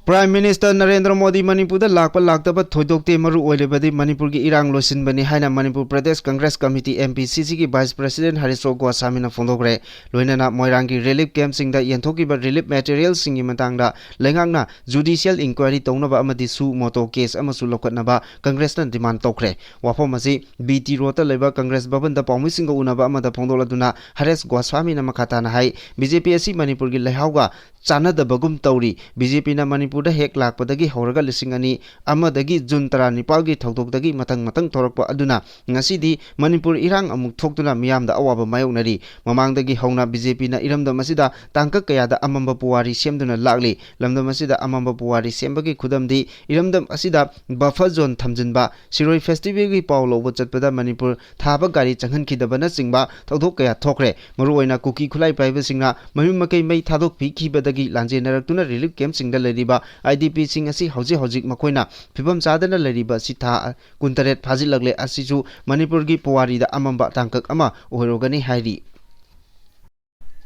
Prime Minister Narendra Modi ꯃꯅꯤꯄꯨꯔꯗ ꯂꯥꯛꯄ ꯂꯥꯛꯇꯕ ꯊꯣꯏꯗꯣꯛꯇꯦ, ꯃꯔꯨ ꯑꯣꯏꯔꯤꯕꯗꯤ ꯃꯅꯤꯄꯨꯔꯒꯤ ꯏꯔꯥꯡ ꯂꯣꯏꯁꯤꯟꯕꯅꯤ ꯍꯥꯏꯅ Manipur Pradesh Congress committee, M P C C, ꯒꯤ Vice President ꯍꯔꯤꯁ ꯔꯥꯎ ꯒꯣꯁ꯭ꯋꯥꯃꯤꯅ ꯐꯣꯡꯗꯣꯛꯈ꯭ꯔꯦ꯫ ꯂꯣꯏꯅꯅ ꯃꯣꯏꯔꯥꯡꯒꯤ relief camp ꯁꯤꯡꯗ ꯌꯦꯟꯊꯣꯛꯈꯤꯕ relief material ꯁꯤꯡꯒꯤ ꯃꯇꯥꯡꯗ ꯂꯩꯉꯥꯛꯅ judicial inquiry ꯇꯧꯅꯕ ꯑꯃꯗꯤ suo motu case ꯑꯃꯁꯨ ꯂꯧꯈꯠꯅꯕ ꯀꯪꯒ꯭ꯔꯦꯁꯅ demand ꯇꯧꯈ꯭ꯔꯦ꯫ ꯋꯥꯐꯝ ꯑꯁꯤ B T Road ꯇ ꯂꯩꯕ ꯀꯪꯒ꯭ꯔꯦꯁ ꯚꯕꯟꯗ ꯄꯥꯎꯃꯤꯁꯤꯡꯒ ꯎꯅꯕ ꯑꯃꯗ ꯐꯣꯡꯗꯣꯛꯂꯗꯨꯅ ꯍꯔꯤꯁ ꯒꯣꯁ꯭ꯋꯥꯃꯤꯅ ꯃꯈꯥ ꯇꯥꯅ ꯍꯥꯏ, B J P ꯑꯁꯤ ꯃꯅꯤꯄꯨꯔꯒꯤ ꯂꯩꯍꯥꯎꯒ ꯆꯥꯟꯅꯗꯕꯒꯨꯝ ꯇꯧꯔꯤ꯫ B J P ꯅ ꯃꯅꯤꯄꯨꯔꯗ ꯍꯦꯛ ꯂꯥꯛꯄꯗꯒꯤ ꯍꯧꯔꯒ ꯂꯤꯁꯤꯡ ꯑꯅꯤ ꯑꯃꯗꯒꯤ ꯖꯨꯟ ꯇꯔꯥꯅꯤꯄꯥꯜꯒꯤ ꯊꯧꯗꯣꯛꯇꯒꯤ ꯃꯊꯪ ꯃꯊꯪ ꯊꯣꯔꯛꯄ ꯑꯗꯨꯅ ꯉꯁꯤꯗꯤ ꯃꯅꯤꯄꯨꯔ ꯏꯔꯥꯡ ꯑꯃꯨꯛ ꯊꯣꯛꯇꯨꯅ ꯃꯤꯌꯥꯝꯗ ꯑꯋꯥꯕ ꯃꯥꯌꯣꯛꯅꯔꯤ꯫ ꯃꯃꯥꯡꯗꯒꯤ ꯍꯧꯅ B J P ꯅ ꯏꯔꯝꯗꯝ ꯑꯁꯤꯗ ꯇꯥꯡꯀꯛ ꯀꯌꯥꯗ ꯑꯃꯝꯕ ꯄꯨꯋꯥꯔꯤ ꯁꯦꯝꯗꯨꯅ ꯂꯥꯛꯂꯤ꯫ ꯂꯝꯗꯝ ꯑꯁꯤꯗ ꯑꯃꯝꯕ ꯄꯨꯋꯥꯔꯤ ꯁꯦꯝꯕꯒꯤ ꯈꯨꯗꯝꯗꯤ ꯏꯔꯝꯗꯝ ꯑꯁꯤꯗ buffer zone ꯊꯝꯖꯤꯟꯕ, ꯁꯤꯔꯣꯏ festival ꯒꯤ ꯄꯥꯎ ꯂꯧꯕ ꯆꯠꯄꯗ ꯃꯅꯤꯄꯨꯔ ꯊꯥꯕ ꯒꯥꯔꯤ ꯆꯪꯍꯟꯈꯤꯗꯕꯅꯆꯤꯡꯕ ꯊꯧꯗꯣꯛ ꯀꯌꯥ ꯊꯣꯛꯈ꯭ꯔꯦ꯫ ꯃꯔꯨꯑꯣꯏꯅ ꯀꯨꯀꯤ ꯈꯨꯠꯂꯥꯏ ꯄꯥꯏꯕꯁꯤꯡꯅ ꯃꯌꯨꯝ ꯃꯀꯩ ꯃꯩ ꯊꯥꯗꯣꯛꯄꯤꯈꯤꯕꯗꯒꯤ ꯂꯥꯟꯖꯦꯟꯅꯔꯛꯇꯨꯅ relief camp ꯁꯤꯡꯗ ꯂꯩꯔꯤꯕ I D P ꯁꯤꯡ ꯑꯁꯤ ꯍꯧꯖꯤꯛ ꯍꯧꯖꯤꯛ ꯃꯈꯣꯏꯅ ꯐꯤꯕꯝ ꯆꯥꯗꯅ ꯂꯩꯔꯤꯕ ꯑꯁꯤ ꯊꯥ ꯀꯨꯟꯇꯔꯦꯠ ꯐꯥꯖꯤꯜꯂꯛꯂꯦ꯫ ꯑꯁꯤꯁꯨ ꯃꯅꯤꯄꯨꯔꯒꯤ ꯄꯨꯋꯥꯔꯤꯗ ꯑꯃꯝꯕ ꯇꯥꯡꯀꯛ ꯑꯃ ꯑꯣꯏꯔꯨꯒꯅꯤ ꯍꯥꯏꯔꯤ꯫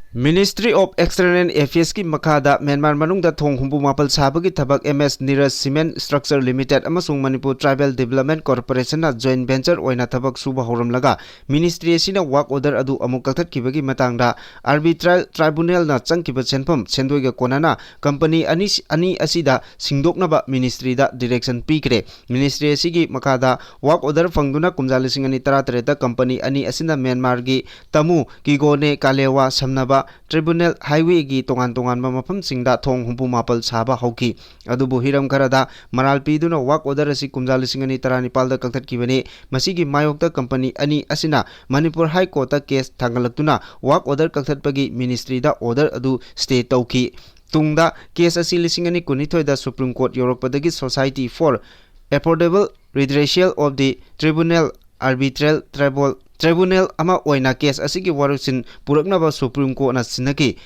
Ministry of External Affairs ꯀꯤ ꯃꯈꯥꯗ ꯃ꯭ꯌꯥꯟꯃꯥꯔ ꯃꯅꯨꯡꯗ ꯊꯣꯡ ꯍꯨꯝꯐꯨ ꯃꯥꯄꯜ ꯁꯥꯕꯒꯤ ꯊꯕꯛ M S Neeraj Cement Structure Limited ꯑꯃꯁꯨꯡ Manipur Tribal Development Corporation ꯅ joint venture ꯑꯣꯏꯅ ꯊꯕꯛ ꯁꯨꯕ ꯍꯧꯔꯝꯂꯒ, ministry ꯑꯁꯤꯅ work order ꯑꯗꯨ ꯑꯃꯨꯛ ꯀꯛꯊꯠꯈꯤꯕꯒꯤ ꯃꯇꯥꯡꯗ Arbitral Tribunal ꯅ ꯆꯪꯈꯤꯕ ꯁꯦꯟꯐꯝ ꯁꯦꯟꯗꯣꯏꯒ ꯀꯣꯟꯅꯅ company ꯑꯅꯤ, ꯑꯅꯤ ꯑꯁꯤꯗ ꯁꯤꯡꯗꯣꯛꯅꯕ ministry ꯗ direction ꯄꯤꯈ꯭ꯔꯦ꯫ Ministry ꯑꯁꯤꯒꯤ ꯃꯈꯥꯗ work order ꯐꯪꯗꯨꯅ ꯀꯨꯝꯖꯥ ꯂꯤꯁꯤꯡ ꯑꯅꯤ ꯇꯔꯥꯇꯔꯦꯠꯇ company ꯑꯅꯤ ꯑꯁꯤꯅ ꯃ꯭ꯌꯥꯟꯃꯥꯔꯒꯤ ꯇꯃꯨ, ꯀꯤꯒꯣꯅꯦ, ꯀꯥꯂꯦꯋꯥ ꯁꯝꯅꯕ Tribunal Highway ꯒꯤ ꯇꯣꯉꯥꯟ ꯇꯣꯉꯥꯟꯕ ꯃꯐꯝꯁꯤꯡꯗ ꯊꯣꯡ ꯍꯨꯝꯐꯨ ꯃꯥꯄꯜ ꯁꯥꯕ ꯍꯧꯈꯤ꯫ ꯑꯗꯨꯕꯨ ꯍꯤꯔꯝ ꯈꯔꯗ ꯃꯔꯥꯜ ꯄꯤꯗꯨꯅ work order ꯑꯁꯤ ꯀꯨꯝꯖꯥ ꯂꯤꯁꯤꯡ ꯑꯅꯤ ꯇꯔꯥꯅꯤꯄꯥꯜꯗ ꯀꯛꯊꯠꯈꯤꯕꯅꯤ꯫ ꯃꯁꯤꯒꯤ ꯃꯥꯌꯣꯛꯇ company ꯑꯅꯤ ꯑꯁꯤꯅ Manipur High Court ꯇ case ꯊꯥꯡꯒꯠꯂꯛꯇꯨꯅ work order ꯀꯛꯊꯠꯄꯒꯤ ministry ꯗ order ꯑꯗꯨ stay ꯇꯧꯈꯤ꯫ ꯇꯨꯡꯗ case ꯑꯁꯤ ꯂꯤꯁꯤꯡ ꯑꯅꯤ ꯀꯨꯟꯅꯤꯊꯣꯏꯗ Supreme Court ꯌꯧꯔꯛꯄꯗꯒꯤ Society for Affordable Redressal of the Tribunal Arbitral Tribal-, Tribunal ꯑꯃ ꯑꯣꯏꯅ case ꯑꯁꯤꯒꯤ ꯋꯥꯔꯣꯏꯁꯤꯟ ꯄꯨꯔꯛꯅꯕ Supreme Court ꯅ ꯁꯤꯟꯅꯈꯤ꯫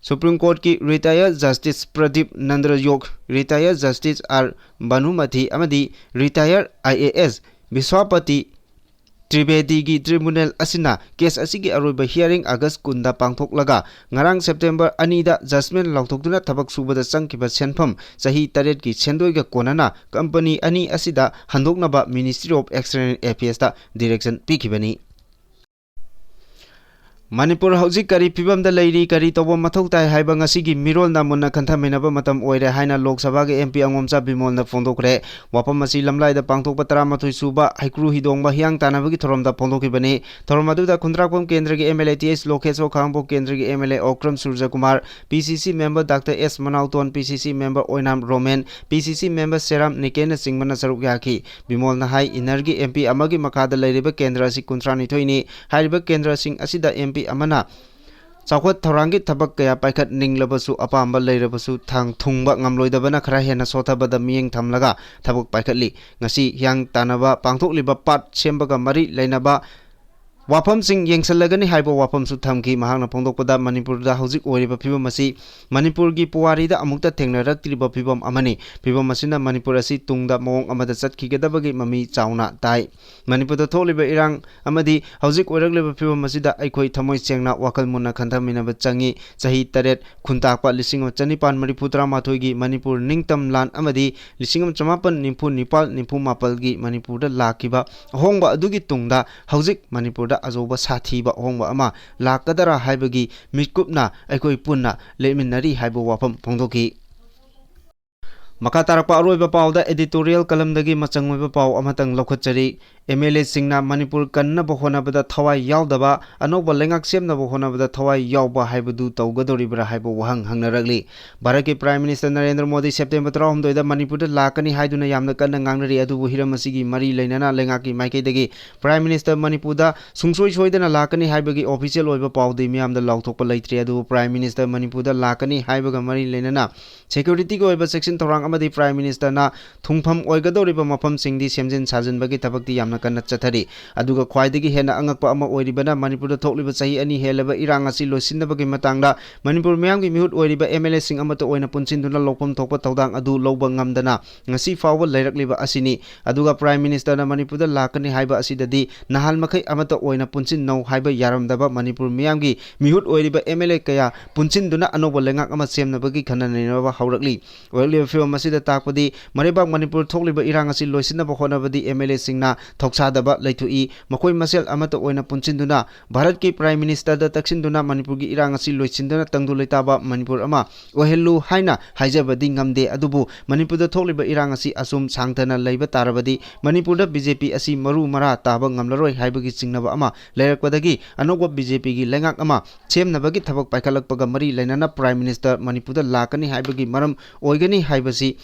Supreme Court ꯀꯤ retired Justice Pradeep Nandrayog, retired Justice R Bhanumathi ꯑꯃꯗꯤ retired I A S ꯕꯤꯁ꯭ꯋꯥꯄꯇꯤ ꯇ꯭ꯔꯤꯕꯦꯗꯤꯒꯤ tribunal ꯑꯁꯤꯅ case ꯑꯁꯤꯒꯤ ꯑꯔꯣꯏꯕ hearing August ꯀꯨꯟꯗ ꯄꯥꯡꯊꯣꯛꯂꯒ, ꯉꯔꯥꯡ September ꯑꯅꯤꯗ judgment ꯂꯥꯎꯊꯣꯛꯇꯨꯅ ꯊꯕꯛ ꯁꯨꯕꯗ ꯆꯪꯈꯤꯕ ꯁꯦꯟꯐꯝ ꯆꯍꯤ ꯇꯔꯦꯠꯀꯤ ꯁꯦꯟꯗꯣꯏꯒ ꯀꯣꯟꯅꯅ company ꯑꯅꯤ ꯑꯁꯤꯗ ꯍꯟꯗꯣꯛꯅꯕ Ministry of External Affairsꯇ direction ꯄꯤꯈꯤꯕꯅꯤ꯫ Manipur ꯍꯧꯖꯤꯛ ꯀꯔꯤ ꯐꯤꯕꯝꯗ ꯂꯩꯔꯤ, ꯀꯔꯤ ꯇꯧꯕ ꯃꯊꯧ ꯇꯥꯏ ꯍꯥꯏꯕ ꯉꯁꯤꯒꯤ ꯃꯤꯔꯣꯜꯅ ꯃꯨꯟꯅ ꯈꯟꯊꯃꯤꯟꯅꯕ ꯃꯇꯝ ꯑꯣꯏꯔꯦ ꯍꯥꯏꯅ ꯂꯣꯛ ꯁꯚꯥꯒꯤ MP ꯑꯉꯣꯝꯆꯥ ꯕꯤꯃꯣꯜꯅ ꯐꯣꯡꯗꯣꯛꯈ꯭ꯔꯦ꯫ ꯋꯥꯐꯝ ꯑꯁꯤ ꯂꯝꯂꯥꯏꯗ ꯄꯥꯡꯊꯣꯛꯄ ꯇꯔꯥꯃꯥꯊꯣꯏ ꯁꯨꯕ ꯍꯩꯀ꯭ꯔꯨ ꯍꯤꯗꯣꯡꯕ ꯍꯤꯌꯥꯡ ꯇꯥꯟꯅꯕꯒꯤ ꯊꯧꯔꯝꯗ ꯐꯣꯡꯗꯣꯛꯈꯤꯕꯅꯤ꯫ ꯊꯧꯔꯝ ꯑꯗꯨꯗ ꯈꯨꯟꯗ꯭ꯔꯥꯛꯄꯝ ꯀꯦꯟꯗ꯭ꯔꯒꯤ MLA T H ꯂꯣꯀꯦꯁꯣꯔ, ꯈꯥꯉꯕꯣꯛ ꯀꯦꯟꯗ꯭ꯔꯒꯤ MLA Okram Surjakumar, PCC member Doctor S Manaoton, PCC member Oinam Romen, PCC member Seram ꯅꯤꯀꯦꯟꯅꯆꯤꯡꯕꯅ ꯁꯔꯨꯛ ꯌꯥꯈꯤ꯫ ꯕꯤꯃꯣꯜꯅ ꯍꯥꯏ, ꯏꯟꯅꯔꯒꯤ MP ꯑꯃꯒꯤ ꯃꯈꯥꯗ ꯂꯩꯔꯤꯕ ꯀꯦꯟꯗ꯭ꯔ ꯑꯁꯤ ꯀꯨꯟꯊ꯭ꯔꯥꯅꯤꯊꯣꯏꯅꯤ꯫ ꯍꯥꯏꯔꯤꯕ ꯀꯦꯟꯗ꯭ꯔꯁꯤꯡ ꯑꯁꯤꯗ MP ꯑꯃꯅ ꯆꯥꯎꯈꯠ ꯊꯧꯔꯥꯡꯒꯤ ꯊꯕꯛ ꯀꯌꯥ ꯄꯥꯏꯈꯠꯅꯤꯡꯂꯕꯁꯨ, ꯑꯄꯥꯝꯕ ꯂꯩꯔꯕꯁꯨ ꯊꯥꯡ ꯊꯨꯡꯕ ꯉꯝꯂꯣꯏꯗꯕꯅ ꯈꯔ ꯍꯦꯟꯅ ꯁꯣꯠꯊꯕꯗ ꯃꯤꯠꯌꯦꯡ ꯊꯝꯂꯒ ꯊꯕꯛ ꯄꯥꯏꯈꯠꯂꯤ꯫ ꯉꯁꯤ ꯍꯤꯌꯥꯡ ꯇꯥꯟꯅꯕ ꯄꯥꯡꯊꯣꯛꯂꯤꯕ ꯄꯥꯠ ꯁꯦꯝꯕꯒ ꯃꯔꯤ ꯂꯩꯅꯕ ꯋꯥꯐꯝꯁꯤꯡ ꯌꯦꯡꯁꯤꯜꯂꯒꯅꯤ ꯍꯥꯏꯕ ꯋꯥꯐꯝꯁꯨ ꯊꯝꯈꯤ꯫ ꯃꯍꯥꯛꯅ ꯐꯣꯡꯗꯣꯛꯄꯗ, ꯃꯅꯤꯄꯨꯔꯗ ꯍꯧꯖꯤꯛ ꯑꯣꯏꯔꯤꯕ ꯐꯤꯕꯝ ꯑꯁꯤ ꯃꯅꯤꯄꯨꯔꯒꯤ ꯄꯨꯋꯥꯔꯤꯗ ꯑꯃꯨꯛꯇ ꯊꯦꯡꯅꯔꯛꯇ꯭ꯔꯤꯕ ꯐꯤꯕꯝ ꯑꯃꯅꯤ꯫ ꯐꯤꯕꯝ ꯑꯁꯤꯅ ꯃꯅꯤꯄꯨꯔ ꯑꯁꯤ ꯇꯨꯡꯗ ꯃꯑꯣꯡ ꯑꯃꯗ ꯆꯠꯈꯤꯒꯗꯕꯒꯤ ꯃꯃꯤ ꯆꯥꯎꯅ ꯇꯥꯏ꯫ ꯃꯅꯤꯄꯨꯔꯗ ꯊꯣꯛꯂꯤꯕ ꯏꯔꯥꯡ ꯑꯃꯗꯤ ꯍꯧꯖꯤꯛ ꯑꯣꯏꯔꯛꯂꯤꯕ ꯐꯤꯕꯝ ꯑꯁꯤꯗ ꯑꯩꯈꯣꯏ ꯊꯃꯣꯏ ꯁꯦꯡꯅ ꯋꯥꯈꯜ ꯃꯨꯟꯅ ꯈꯟꯊꯃꯤꯟꯅꯕ ꯆꯪꯏ꯫ ꯆꯍꯤ ꯇꯔꯦꯠ ꯈꯨꯟꯇꯥꯛꯄ ꯂꯤꯁꯤꯡ ꯑꯃ ꯆꯅꯤꯄꯥꯟ ꯃꯔꯤꯐꯨ ꯇꯔꯥꯃꯥꯊꯣꯏꯒꯤ ꯃꯅꯤꯄꯨꯔ ꯅꯤꯡꯇꯝ ꯂꯥꯟ ꯑꯃꯗꯤ ꯂꯤꯁꯤꯡ ꯑꯃ ꯆꯃꯥꯄꯟ ꯅꯤꯐꯨ ꯅꯤꯄꯥꯜ ꯅꯤꯐꯨ ꯃꯥꯄꯜꯒꯤ ꯃꯅꯤꯄꯨꯔꯗ ꯂꯥꯛꯈꯤꯕ ꯑꯍꯣꯡꯕ ꯑꯗꯨꯒꯤ ꯇꯨꯡꯗ ꯍꯧꯖꯤꯛ ꯃꯅꯤꯄꯨꯔꯗ ꯑꯆꯧꯕ ꯁꯥꯊꯤꯕ ꯑꯍꯣꯡꯕ ꯑꯃ ꯂꯥꯛꯀꯗꯔꯥ ꯍꯥꯏꯕꯒꯤ ꯃꯤꯠꯀꯨꯞꯅ ꯑꯩꯈꯣꯏ ꯄꯨꯟꯅ ꯂꯦꯞꯃꯤꯟꯅꯔꯤ ꯍꯥꯏꯕ ꯋꯥꯐꯝ ꯐꯣꯡꯗꯣꯛꯈꯤ꯫ ꯃꯈꯥ ꯇꯥꯔꯛꯄ ꯑꯔꯣꯏꯕ ꯄꯥꯎꯗ editorial columnꯗꯒꯤ ꯃꯆꯪ ꯑꯣꯏꯕ ꯄꯥꯎ ꯑꯃꯇꯪ ꯂꯧꯈꯠꯆꯔꯤ꯫ MLAꯁꯤꯡꯅ ꯃꯅꯤꯄꯨꯔ ꯀꯟꯅꯕ ꯍꯣꯠꯅꯕꯗ ꯊꯋꯥꯏ ꯌꯥꯎꯗꯕ, ꯑꯅꯧꯕ ꯂꯩꯉꯥꯛ ꯁꯦꯝꯅꯕ ꯍꯣꯠꯅꯕꯗ ꯊꯋꯥꯏ ꯌꯥꯎꯕ ꯍꯥꯏꯕꯗꯨ ꯇꯧꯒꯗꯧꯔꯤꯕ꯭ꯔꯥ ꯍꯥꯏꯕ ꯋꯥꯍꯪ ꯍꯪꯅꯔꯛꯂꯤ꯫ ꯚꯥꯔꯠꯀꯤ Prime Minister Narendra Modi September ꯇꯔꯥꯍꯨꯝꯗꯣꯏꯗ ꯃꯅꯤꯄꯨꯔꯗ ꯂꯥꯛꯀꯅꯤ ꯍꯥꯏꯗꯨꯅ ꯌꯥꯝꯅ ꯀꯟꯅ ꯉꯥꯡꯅꯔꯤ꯫ ꯑꯗꯨꯕꯨ ꯍꯤꯔꯝ ꯑꯁꯤꯒꯤ ꯃꯔꯤ ꯂꯩꯅꯅ ꯂꯩꯉꯥꯛꯀꯤ ꯃꯥꯏꯀꯩꯗꯒꯤ Prime Minister ꯃꯅꯤꯄꯨꯔꯗ ꯁꯨꯡꯁꯣꯏ ꯁꯣꯏꯗꯅ ꯂꯥꯛꯀꯅꯤ ꯍꯥꯏꯕꯒꯤ official ꯑꯣꯏꯕ ꯄꯥꯎꯗꯤ ꯃꯤꯌꯥꯝꯗ ꯂꯥꯎꯊꯣꯛꯄ ꯂꯩꯇ꯭ꯔꯤ꯫ ꯑꯗꯨꯕꯨ Prime Minister ꯃꯅꯤꯄꯨꯔꯗ ꯂꯥꯛꯀꯅꯤ ꯍꯥꯏꯕꯒ ꯃꯔꯤ ꯂꯩꯅꯅ securityꯒꯤ ꯑꯣꯏꯕ ꯆꯦꯛꯁꯤꯟ ꯊꯧꯔꯥꯡ ꯑꯃꯗꯤ Prime Ministerꯅ ꯊꯨꯡꯐꯝ ꯑꯣꯏꯒꯗꯧꯔꯤꯕ ꯃꯐꯝꯁꯤꯡꯗꯤ ꯁꯦꯝꯖꯤꯟ ꯁꯥꯖꯤꯟꯕꯒꯤ ꯊꯕꯛꯇꯤ ꯌꯥꯝꯅ ꯀꯟꯅ ꯆꯠꯊꯔꯤ꯫ ꯑꯗꯨꯒ ꯈ꯭ꯋꯥꯏꯗꯒꯤ ꯍꯦꯟꯅ ꯑꯉꯛꯄ ꯑꯃ ꯑꯣꯏꯔꯤꯕꯅ ꯃꯅꯤꯄꯨꯔꯗ ꯊꯣꯛꯂꯤꯕ ꯆꯍꯤ ꯑꯅꯤ ꯍꯦꯜꯂꯕ ꯏꯔꯥꯡ ꯑꯁꯤ ꯂꯣꯏꯁꯤꯟꯅꯕꯒꯤ ꯃꯇꯥꯡꯗ ꯃꯅꯤꯄꯨꯔ ꯃꯤꯌꯥꯝꯒꯤ ꯃꯤꯍꯨꯠ ꯑꯣꯏꯔꯤꯕ ꯑꯦꯝ ꯑꯦꯜ ꯑꯦꯁꯤꯡ ꯑꯃꯠꯇ ꯑꯣꯏꯅ ꯄꯨꯟꯁꯤꯟꯗꯨꯅ ꯂꯧꯐꯝ ꯊꯣꯛꯄ ꯊꯧꯗꯥꯡ ꯑꯗꯨ ꯂꯧꯕ ꯉꯝꯗꯅ ꯉꯁꯤ ꯐꯥꯎꯕ ꯂꯩꯔꯛꯂꯤꯕ ꯑꯁꯤꯅꯤ꯫ ꯑꯗꯨꯒ Prime Ministerꯅ ꯃꯅꯤꯄꯨꯔꯗ ꯂꯥꯛꯀꯅꯤ ꯍꯥꯏꯕ ꯑꯁꯤꯗꯗꯤ ꯅꯍꯥꯟ ꯃꯈꯩ ꯑꯃꯠꯇ ꯑꯣꯏꯅ ꯄꯨꯟꯁꯤꯟꯅꯧ ꯍꯥꯏꯕ ꯌꯥꯔꯝꯗꯕ ꯃꯅꯤꯄꯨꯔ ꯃꯤꯌꯥꯝꯒꯤ ꯃꯤꯍꯨꯠ ꯑꯣꯏꯔꯤꯕ ꯑꯦꯝ ꯑꯦꯜ ꯑꯦ ꯀꯌꯥ ꯄꯨꯟꯁꯤꯟꯗꯨꯅ ꯑꯅꯧꯕ ꯂꯩꯉꯥꯛ ꯑꯃ ꯁꯦꯝꯅꯕꯒꯤ ꯈꯟꯅ ꯅꯩꯅꯕ ꯍꯧꯔꯛꯂꯤ꯫ ꯑꯣꯏꯔꯛꯂꯤꯕ ꯐꯤꯕꯝ ꯑꯁꯤꯗ ꯇꯥꯛꯄꯗꯤ ꯃꯔꯩꯕꯥꯛ ꯃꯅꯤꯄꯨꯔ ꯊꯣꯛꯂꯤꯕ ꯏꯔꯥꯡ ꯑꯁꯤ ꯂꯣꯏꯁꯤꯟꯅꯕ ꯍꯣꯠꯅꯕꯗꯤ ꯑꯦꯝ ꯑꯦꯜ ꯑꯦꯁꯤꯡꯅ ꯊꯧꯁꯥꯗꯕ ꯂꯩꯊꯣꯛꯏ꯫ ꯃꯈꯣꯏ ꯃꯁꯦꯜ ꯑꯃꯠꯇ ꯑꯣꯏꯅ ꯄꯨꯟꯁꯤꯟꯗꯨꯅ ꯚꯥꯔꯠꯀꯤ Prime Ministerꯗ ꯇꯛꯁꯤꯟꯗꯨꯅ ꯃꯅꯤꯄꯨꯔꯒꯤ ꯏꯔꯥꯡ ꯑꯁꯤ ꯂꯣꯏꯁꯤꯟꯗꯨꯅ ꯇꯪꯗꯨ ꯂꯩꯇꯥꯕ ꯃꯅꯤꯄꯨꯔ ꯑꯃ ꯑꯣꯏꯍꯜꯂꯨ ꯍꯥꯏꯅ ꯍꯥꯏꯖꯕꯗꯤ ꯉꯝꯗꯦ꯫ ꯑꯗꯨꯕꯨ ꯃꯅꯤꯄꯨꯔꯗ ꯊꯣꯛꯂꯤꯕ ꯏꯔꯥꯡ ꯑꯁꯤ ꯑꯁꯨꯝ ꯁꯥꯡꯊꯅ ꯂꯩꯕ ꯇꯥꯔꯕꯗꯤ ꯃꯅꯤꯄꯨꯔꯗ ꯕꯤ ꯖꯦ ꯄꯤ ꯑꯁꯤ ꯃꯔꯨ ꯃꯔꯥ ꯇꯥꯕ ꯉꯝꯂꯔꯣꯏ ꯍꯥꯏꯕꯒꯤ ꯆꯤꯡꯅꯕ ꯑꯃ ꯂꯩꯔꯛꯄꯗꯒꯤ ꯑꯅꯧꯕ ꯕꯤ ꯖꯦ ꯄꯤꯒꯤ ꯂꯩꯉꯥꯛ ꯑꯃ ꯁꯦꯝꯅꯕꯒꯤ ꯊꯕꯛ ꯄꯥꯏꯈꯠꯂꯛꯄꯒ ꯃꯔꯤ ꯂꯩꯅꯅ Prime Minister ꯃꯅꯤꯄꯨꯔꯗ ꯂꯥꯛꯀꯅꯤ ꯍꯥꯏꯕꯒꯤ ꯃꯔꯝ ꯑꯣꯏꯒꯅꯤ ꯍꯥꯏꯕꯁꯤ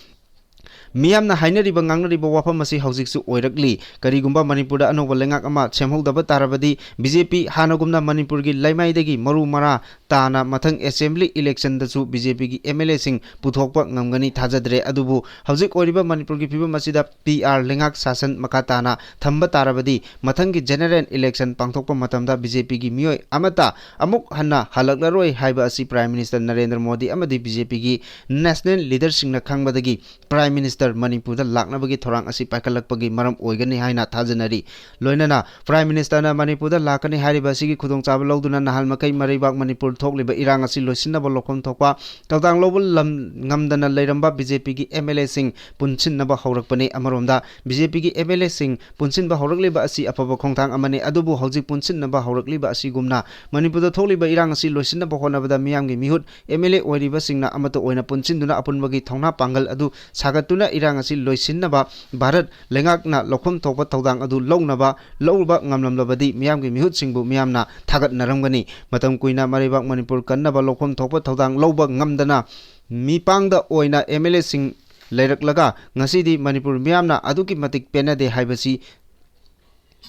ꯃꯤꯌꯥꯝꯅ ꯍꯥꯏꯅꯔꯤꯕ ꯉꯥꯡꯅꯔꯤꯕ ꯋꯥꯐꯝ ꯑꯁꯤ ꯍꯧꯖꯤꯛꯁꯨ ꯑꯣꯏꯔꯛꯂꯤ꯫ ꯀꯔꯤꯒꯨꯝꯕ ꯃꯅꯤꯄꯨꯔꯗ ꯑꯅꯧꯕ ꯂꯩꯉꯥꯛ ꯑꯃ ꯁꯦꯝꯍꯧꯗꯕ ꯇꯥꯔꯕꯗꯤ ꯕꯤ ꯖꯦ ꯄꯤ ꯍꯥꯟꯅꯒꯨꯝꯅ ꯃꯅꯤꯄꯨꯔꯒꯤ ꯂꯩꯃꯥꯏꯗꯒꯤ ꯃꯔꯨ ꯃꯔꯥ ꯇꯥꯅ ꯃꯊꯪ Assembly Electionꯗꯁꯨ ꯕꯤ ꯖꯦ ꯄꯤꯒꯤ ꯑꯦꯝ ꯑꯦꯜ ꯑꯦꯁꯤꯡ ꯄꯨꯊꯣꯛꯄ ꯉꯝꯒꯅꯤ ꯊꯥꯖꯗ꯭ꯔꯦ꯫ ꯑꯗꯨꯕꯨ ꯍꯧꯖꯤꯛ ꯑꯣꯏꯔꯤꯕ ꯃꯅꯤꯄꯨꯔꯒꯤ ꯐꯤꯕꯝ ꯑꯁꯤꯗ ꯄꯤ ꯑꯥꯔ ꯂꯩꯉꯥꯛ ꯁꯥꯁꯟ ꯃꯈꯥ ꯇꯥꯅ ꯊꯝꯕ ꯇꯥꯔꯕꯗꯤ ꯃꯊꯪꯒꯤ General Election ꯄꯥꯡꯊꯣꯛꯄ ꯃꯇꯝꯗ ꯕꯤ ꯖꯦ ꯄꯤꯒꯤ ꯃꯤꯑꯣꯏ ꯑꯃꯠꯇ ꯑꯃꯨꯛ ꯍꯟꯅ ꯍꯜꯂꯛꯂꯔꯣꯏ ꯍꯥꯏꯕ ꯑꯁꯤ Prime Minister ꯅꯔꯦꯟꯗ꯭ꯔ ꯃꯣꯗꯤ ꯑꯃꯗꯤ ꯕꯤ ꯖꯦ ꯄꯤꯒꯤ National Leaderꯁꯤꯡꯅ ꯈꯪꯕꯗꯒꯤ Prime Minister ꯃꯅꯤꯄꯨꯔꯗ ꯂꯥꯛꯅꯕꯒꯤ ꯊꯧꯔꯥꯡ ꯑꯁꯤ ꯄꯥꯏꯈꯠꯂꯛꯄꯒꯤ ꯃꯔꯝ ꯑꯣꯏꯒꯅꯤ ꯍꯥꯏꯅ ꯊꯥꯖꯅꯔꯤ꯫ ꯂꯣꯏꯅꯅ Prime Ministerꯅ ꯃꯅꯤꯄꯨꯔꯗ ꯂꯥꯛꯀꯅꯤ ꯍꯥꯏꯔꯤꯕ ꯑꯁꯤꯒꯤ ꯈꯨꯗꯣꯡꯆꯥꯕ ꯂꯧꯗꯨꯅ ꯅꯍꯥꯟ ꯃꯈꯩ ꯃꯔꯩꯕꯥꯛ ꯃꯅꯤꯄꯨꯔ ꯊꯣꯛꯂꯤꯕ ꯏꯔꯥꯡ ꯑꯁꯤ ꯂꯣꯏꯁꯤꯟꯅꯕ ꯂꯧꯐꯝ ꯊꯣꯛꯄ ꯊꯧꯗꯥꯡ ꯂꯧꯕ ꯂꯝ-, ꯉꯝꯗꯅ ꯂꯩꯔꯝꯕ ꯕꯤ ꯖꯦ ꯄꯤꯒꯤ ꯑꯦꯝ ꯑꯦꯜ ꯑꯦꯁꯤꯡ ꯄꯨꯟꯁꯤꯟꯅꯕ ꯍꯧꯔꯛꯄꯅꯤ꯫ ꯑꯃꯔꯣꯝꯗ ꯕꯤ ꯖꯦ ꯄꯤꯒꯤ ꯑꯦꯝ ꯑꯦꯜ ꯑꯦꯁꯤꯡ ꯄꯨꯟꯁꯤꯟꯕ ꯍꯧꯔꯛꯂꯤꯕ ꯑꯁꯤ ꯑꯐꯕ ꯈꯣꯡꯊꯥꯡ ꯑꯃꯅꯤ꯫ ꯑꯗꯨꯕꯨ ꯍꯧꯖꯤꯛ ꯄꯨꯟꯁꯤꯟꯅꯕ ꯍꯧꯔꯛꯂꯤꯕ ꯑꯁꯤꯒꯨꯝꯅ ꯃꯅꯤꯄꯨꯔꯗ ꯊꯣꯛꯂꯤꯕ ꯏꯔꯥꯡ ꯑꯁꯤ ꯂꯣꯏꯁꯤꯟꯅꯕ ꯍꯣꯠꯅꯕꯗ ꯃꯤꯌꯥꯝꯒꯤ ꯃꯤꯍꯨꯠ ꯑꯦꯝ ꯑꯦꯜ ꯑꯦ ꯑꯣꯏꯔꯤꯕꯁꯤꯡꯅ ꯑꯃꯠꯇ ꯑꯣꯏꯅ ꯄꯨꯟꯁꯤꯟꯗꯨꯅ ꯑꯄꯨꯟꯕꯒꯤ ꯊꯧꯅꯥ ꯄꯥꯡꯒꯜ ꯑꯗꯨ ꯁꯥꯒꯠꯇꯨꯅ ꯏꯔꯥꯡ ꯑꯁꯤ ꯂꯣꯏꯁꯤꯟꯅꯕ ꯚꯥꯔꯠ ꯂꯩꯉꯥꯛꯅ ꯂꯧꯐꯝ ꯊꯣꯛꯄ ꯊꯧꯗꯥꯡ ꯑꯗꯨ ꯂꯧꯅꯕ, ꯂꯧꯕ ꯉꯝꯂꯝꯂꯕꯗꯤ ꯃꯤꯌꯥꯝꯒꯤ ꯃꯤꯍꯨꯠꯁꯤꯡꯕꯨ ꯃꯤꯌꯥꯝꯅ ꯊꯥꯒꯠꯅꯔꯝꯒꯅꯤ꯫ ꯃꯇꯝ ꯀꯨꯏꯅ ꯃꯔꯩꯕꯥꯛ ꯃꯅꯤꯄꯨꯔ ꯀꯟꯅꯕ ꯂꯧꯐꯝ ꯊꯣꯛꯄ ꯊꯧꯗꯥꯡ ꯂꯧꯕ ꯉꯝꯗꯅ ꯃꯤꯄꯥꯡꯗ ꯑꯣꯏꯅ ꯑꯦꯝ ꯑꯦꯜ ꯑꯦꯁꯤꯡ ꯂꯩꯔꯛꯂꯒ ꯉꯁꯤꯗꯤ ꯃꯅꯤꯄꯨꯔ ꯃꯤꯌꯥꯝꯅ ꯑꯗꯨꯛꯀꯤ ꯃꯇꯤꯛ ꯄꯦꯟꯅꯗꯦ ꯍꯥꯏꯕꯁꯤ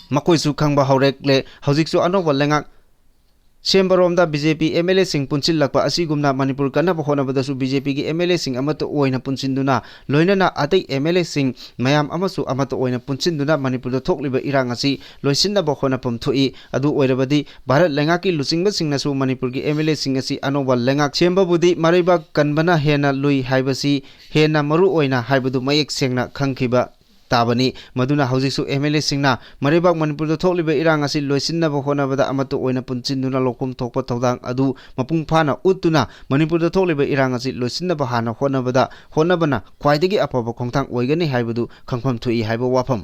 ꯃꯈꯣꯏꯁꯨ ꯈꯪꯕ ꯍꯧꯔꯛꯂꯦ꯫ ꯍꯧꯖꯤꯛꯁꯨ ꯑꯅꯧꯕ ꯂꯩꯉꯥꯛ ꯁꯦꯝꯕꯔꯣꯝꯗ B J P M L ꯑꯦꯁꯤꯡ ꯄꯨꯟꯁꯤꯜꯂꯛꯄ ꯑꯁꯤꯒꯨꯝꯅ ꯃꯅꯤꯄꯨꯔ ꯀꯟꯅꯕ ꯍꯣꯠꯅꯕꯗꯁꯨ ꯕꯤ ꯖꯦ ꯄꯤꯒꯤ ꯑꯦꯝ ꯑꯦꯜ ꯑꯦꯁꯤꯡ ꯑꯃꯠꯇ ꯑꯣꯏꯅ ꯄꯨꯟꯁꯤꯟꯗꯨꯅ, ꯂꯣꯏꯅꯅ ꯑꯇꯩ ꯑꯦꯝ ꯑꯦꯜ ꯑꯦꯁꯤꯡ ꯃꯌꯥꯝ ꯑꯃꯁꯨ ꯑꯃꯠꯇ ꯑꯣꯏꯅ ꯄꯨꯟꯁꯤꯟꯗꯨꯅ ꯃꯅꯤꯄꯨꯔꯗ ꯊꯣꯛꯂꯤꯕ ꯏꯔꯥꯡ ꯑꯁꯤ ꯂꯣꯏꯁꯤꯟꯅꯕ ꯍꯣꯠꯅꯐꯝ ꯊꯣꯛꯏ꯫ ꯑꯗꯨ ꯑꯣꯏꯔꯕꯗꯤ ꯚꯥꯔꯠ ꯂꯩꯉꯥꯛꯀꯤ ꯂꯨꯆꯤꯡꯕꯁꯤꯡꯅꯁꯨ ꯃꯅꯤꯄꯨꯔꯒꯤ ꯑꯦꯝ ꯑꯦꯜ ꯑꯦꯁꯤꯡ ꯑꯁꯤ ꯑꯅꯧꯕ ꯂꯩꯉꯥꯛ ꯁꯦꯝꯕꯕꯨꯗꯤ ꯃꯔꯩꯕꯥꯛ ꯀꯟꯕꯅ ꯍꯦꯟꯅ ꯂꯨꯏ ꯍꯥꯏꯕꯁꯤ ꯍꯦꯟꯅ ꯃꯔꯨ ꯑꯣꯏꯅ ꯍꯥꯏꯕꯗꯨ ꯃꯌꯦꯛ ꯁꯦꯡꯅ ꯈꯪꯈꯤꯕ ꯇꯥꯕꯅꯤ꯫ ꯃꯗꯨꯅ ꯍꯧꯖꯤꯛꯁꯨ ꯑꯦꯝ ꯑꯦꯜ ꯑꯦꯁꯤꯡꯅ ꯃꯔꯩꯕꯥꯛ ꯃꯅꯤꯄꯨꯔꯗ ꯊꯣꯛꯂꯤꯕ ꯏꯔꯥꯡ ꯑꯁꯤ ꯂꯣꯏꯁꯤꯟꯅꯕ ꯍꯣꯠꯅꯕꯗ ꯑꯃꯠꯇ ꯑꯣꯏꯅ ꯄꯨꯟꯁꯤꯟꯗꯨꯅ ꯂꯧꯐꯝ ꯊꯣꯛꯄ ꯊꯧꯗꯥꯡ ꯑꯗꯨ ꯃꯄꯨꯡ ꯐꯥꯅ ꯎꯠꯇꯨꯅ ꯃꯅꯤꯄꯨꯔꯗ ꯊꯣꯛꯂꯤꯕ ꯏꯔꯥꯡ ꯑꯁꯤ ꯂꯣꯏꯁꯤꯟꯅꯕ ꯍꯥꯟꯅ ꯍꯣꯠꯅꯕꯗ, ꯍꯣꯠꯅꯕꯅ ꯈ꯭ꯋꯥꯏꯗꯒꯤ ꯑꯐꯕ ꯈꯣꯡꯊꯥꯡ ꯑꯣꯏꯒꯅꯤ ꯍꯥꯏꯕꯗꯨ ꯈꯪꯐꯝ ꯊꯣꯛꯏ ꯍꯥꯏꯕ ꯋꯥꯐꯝ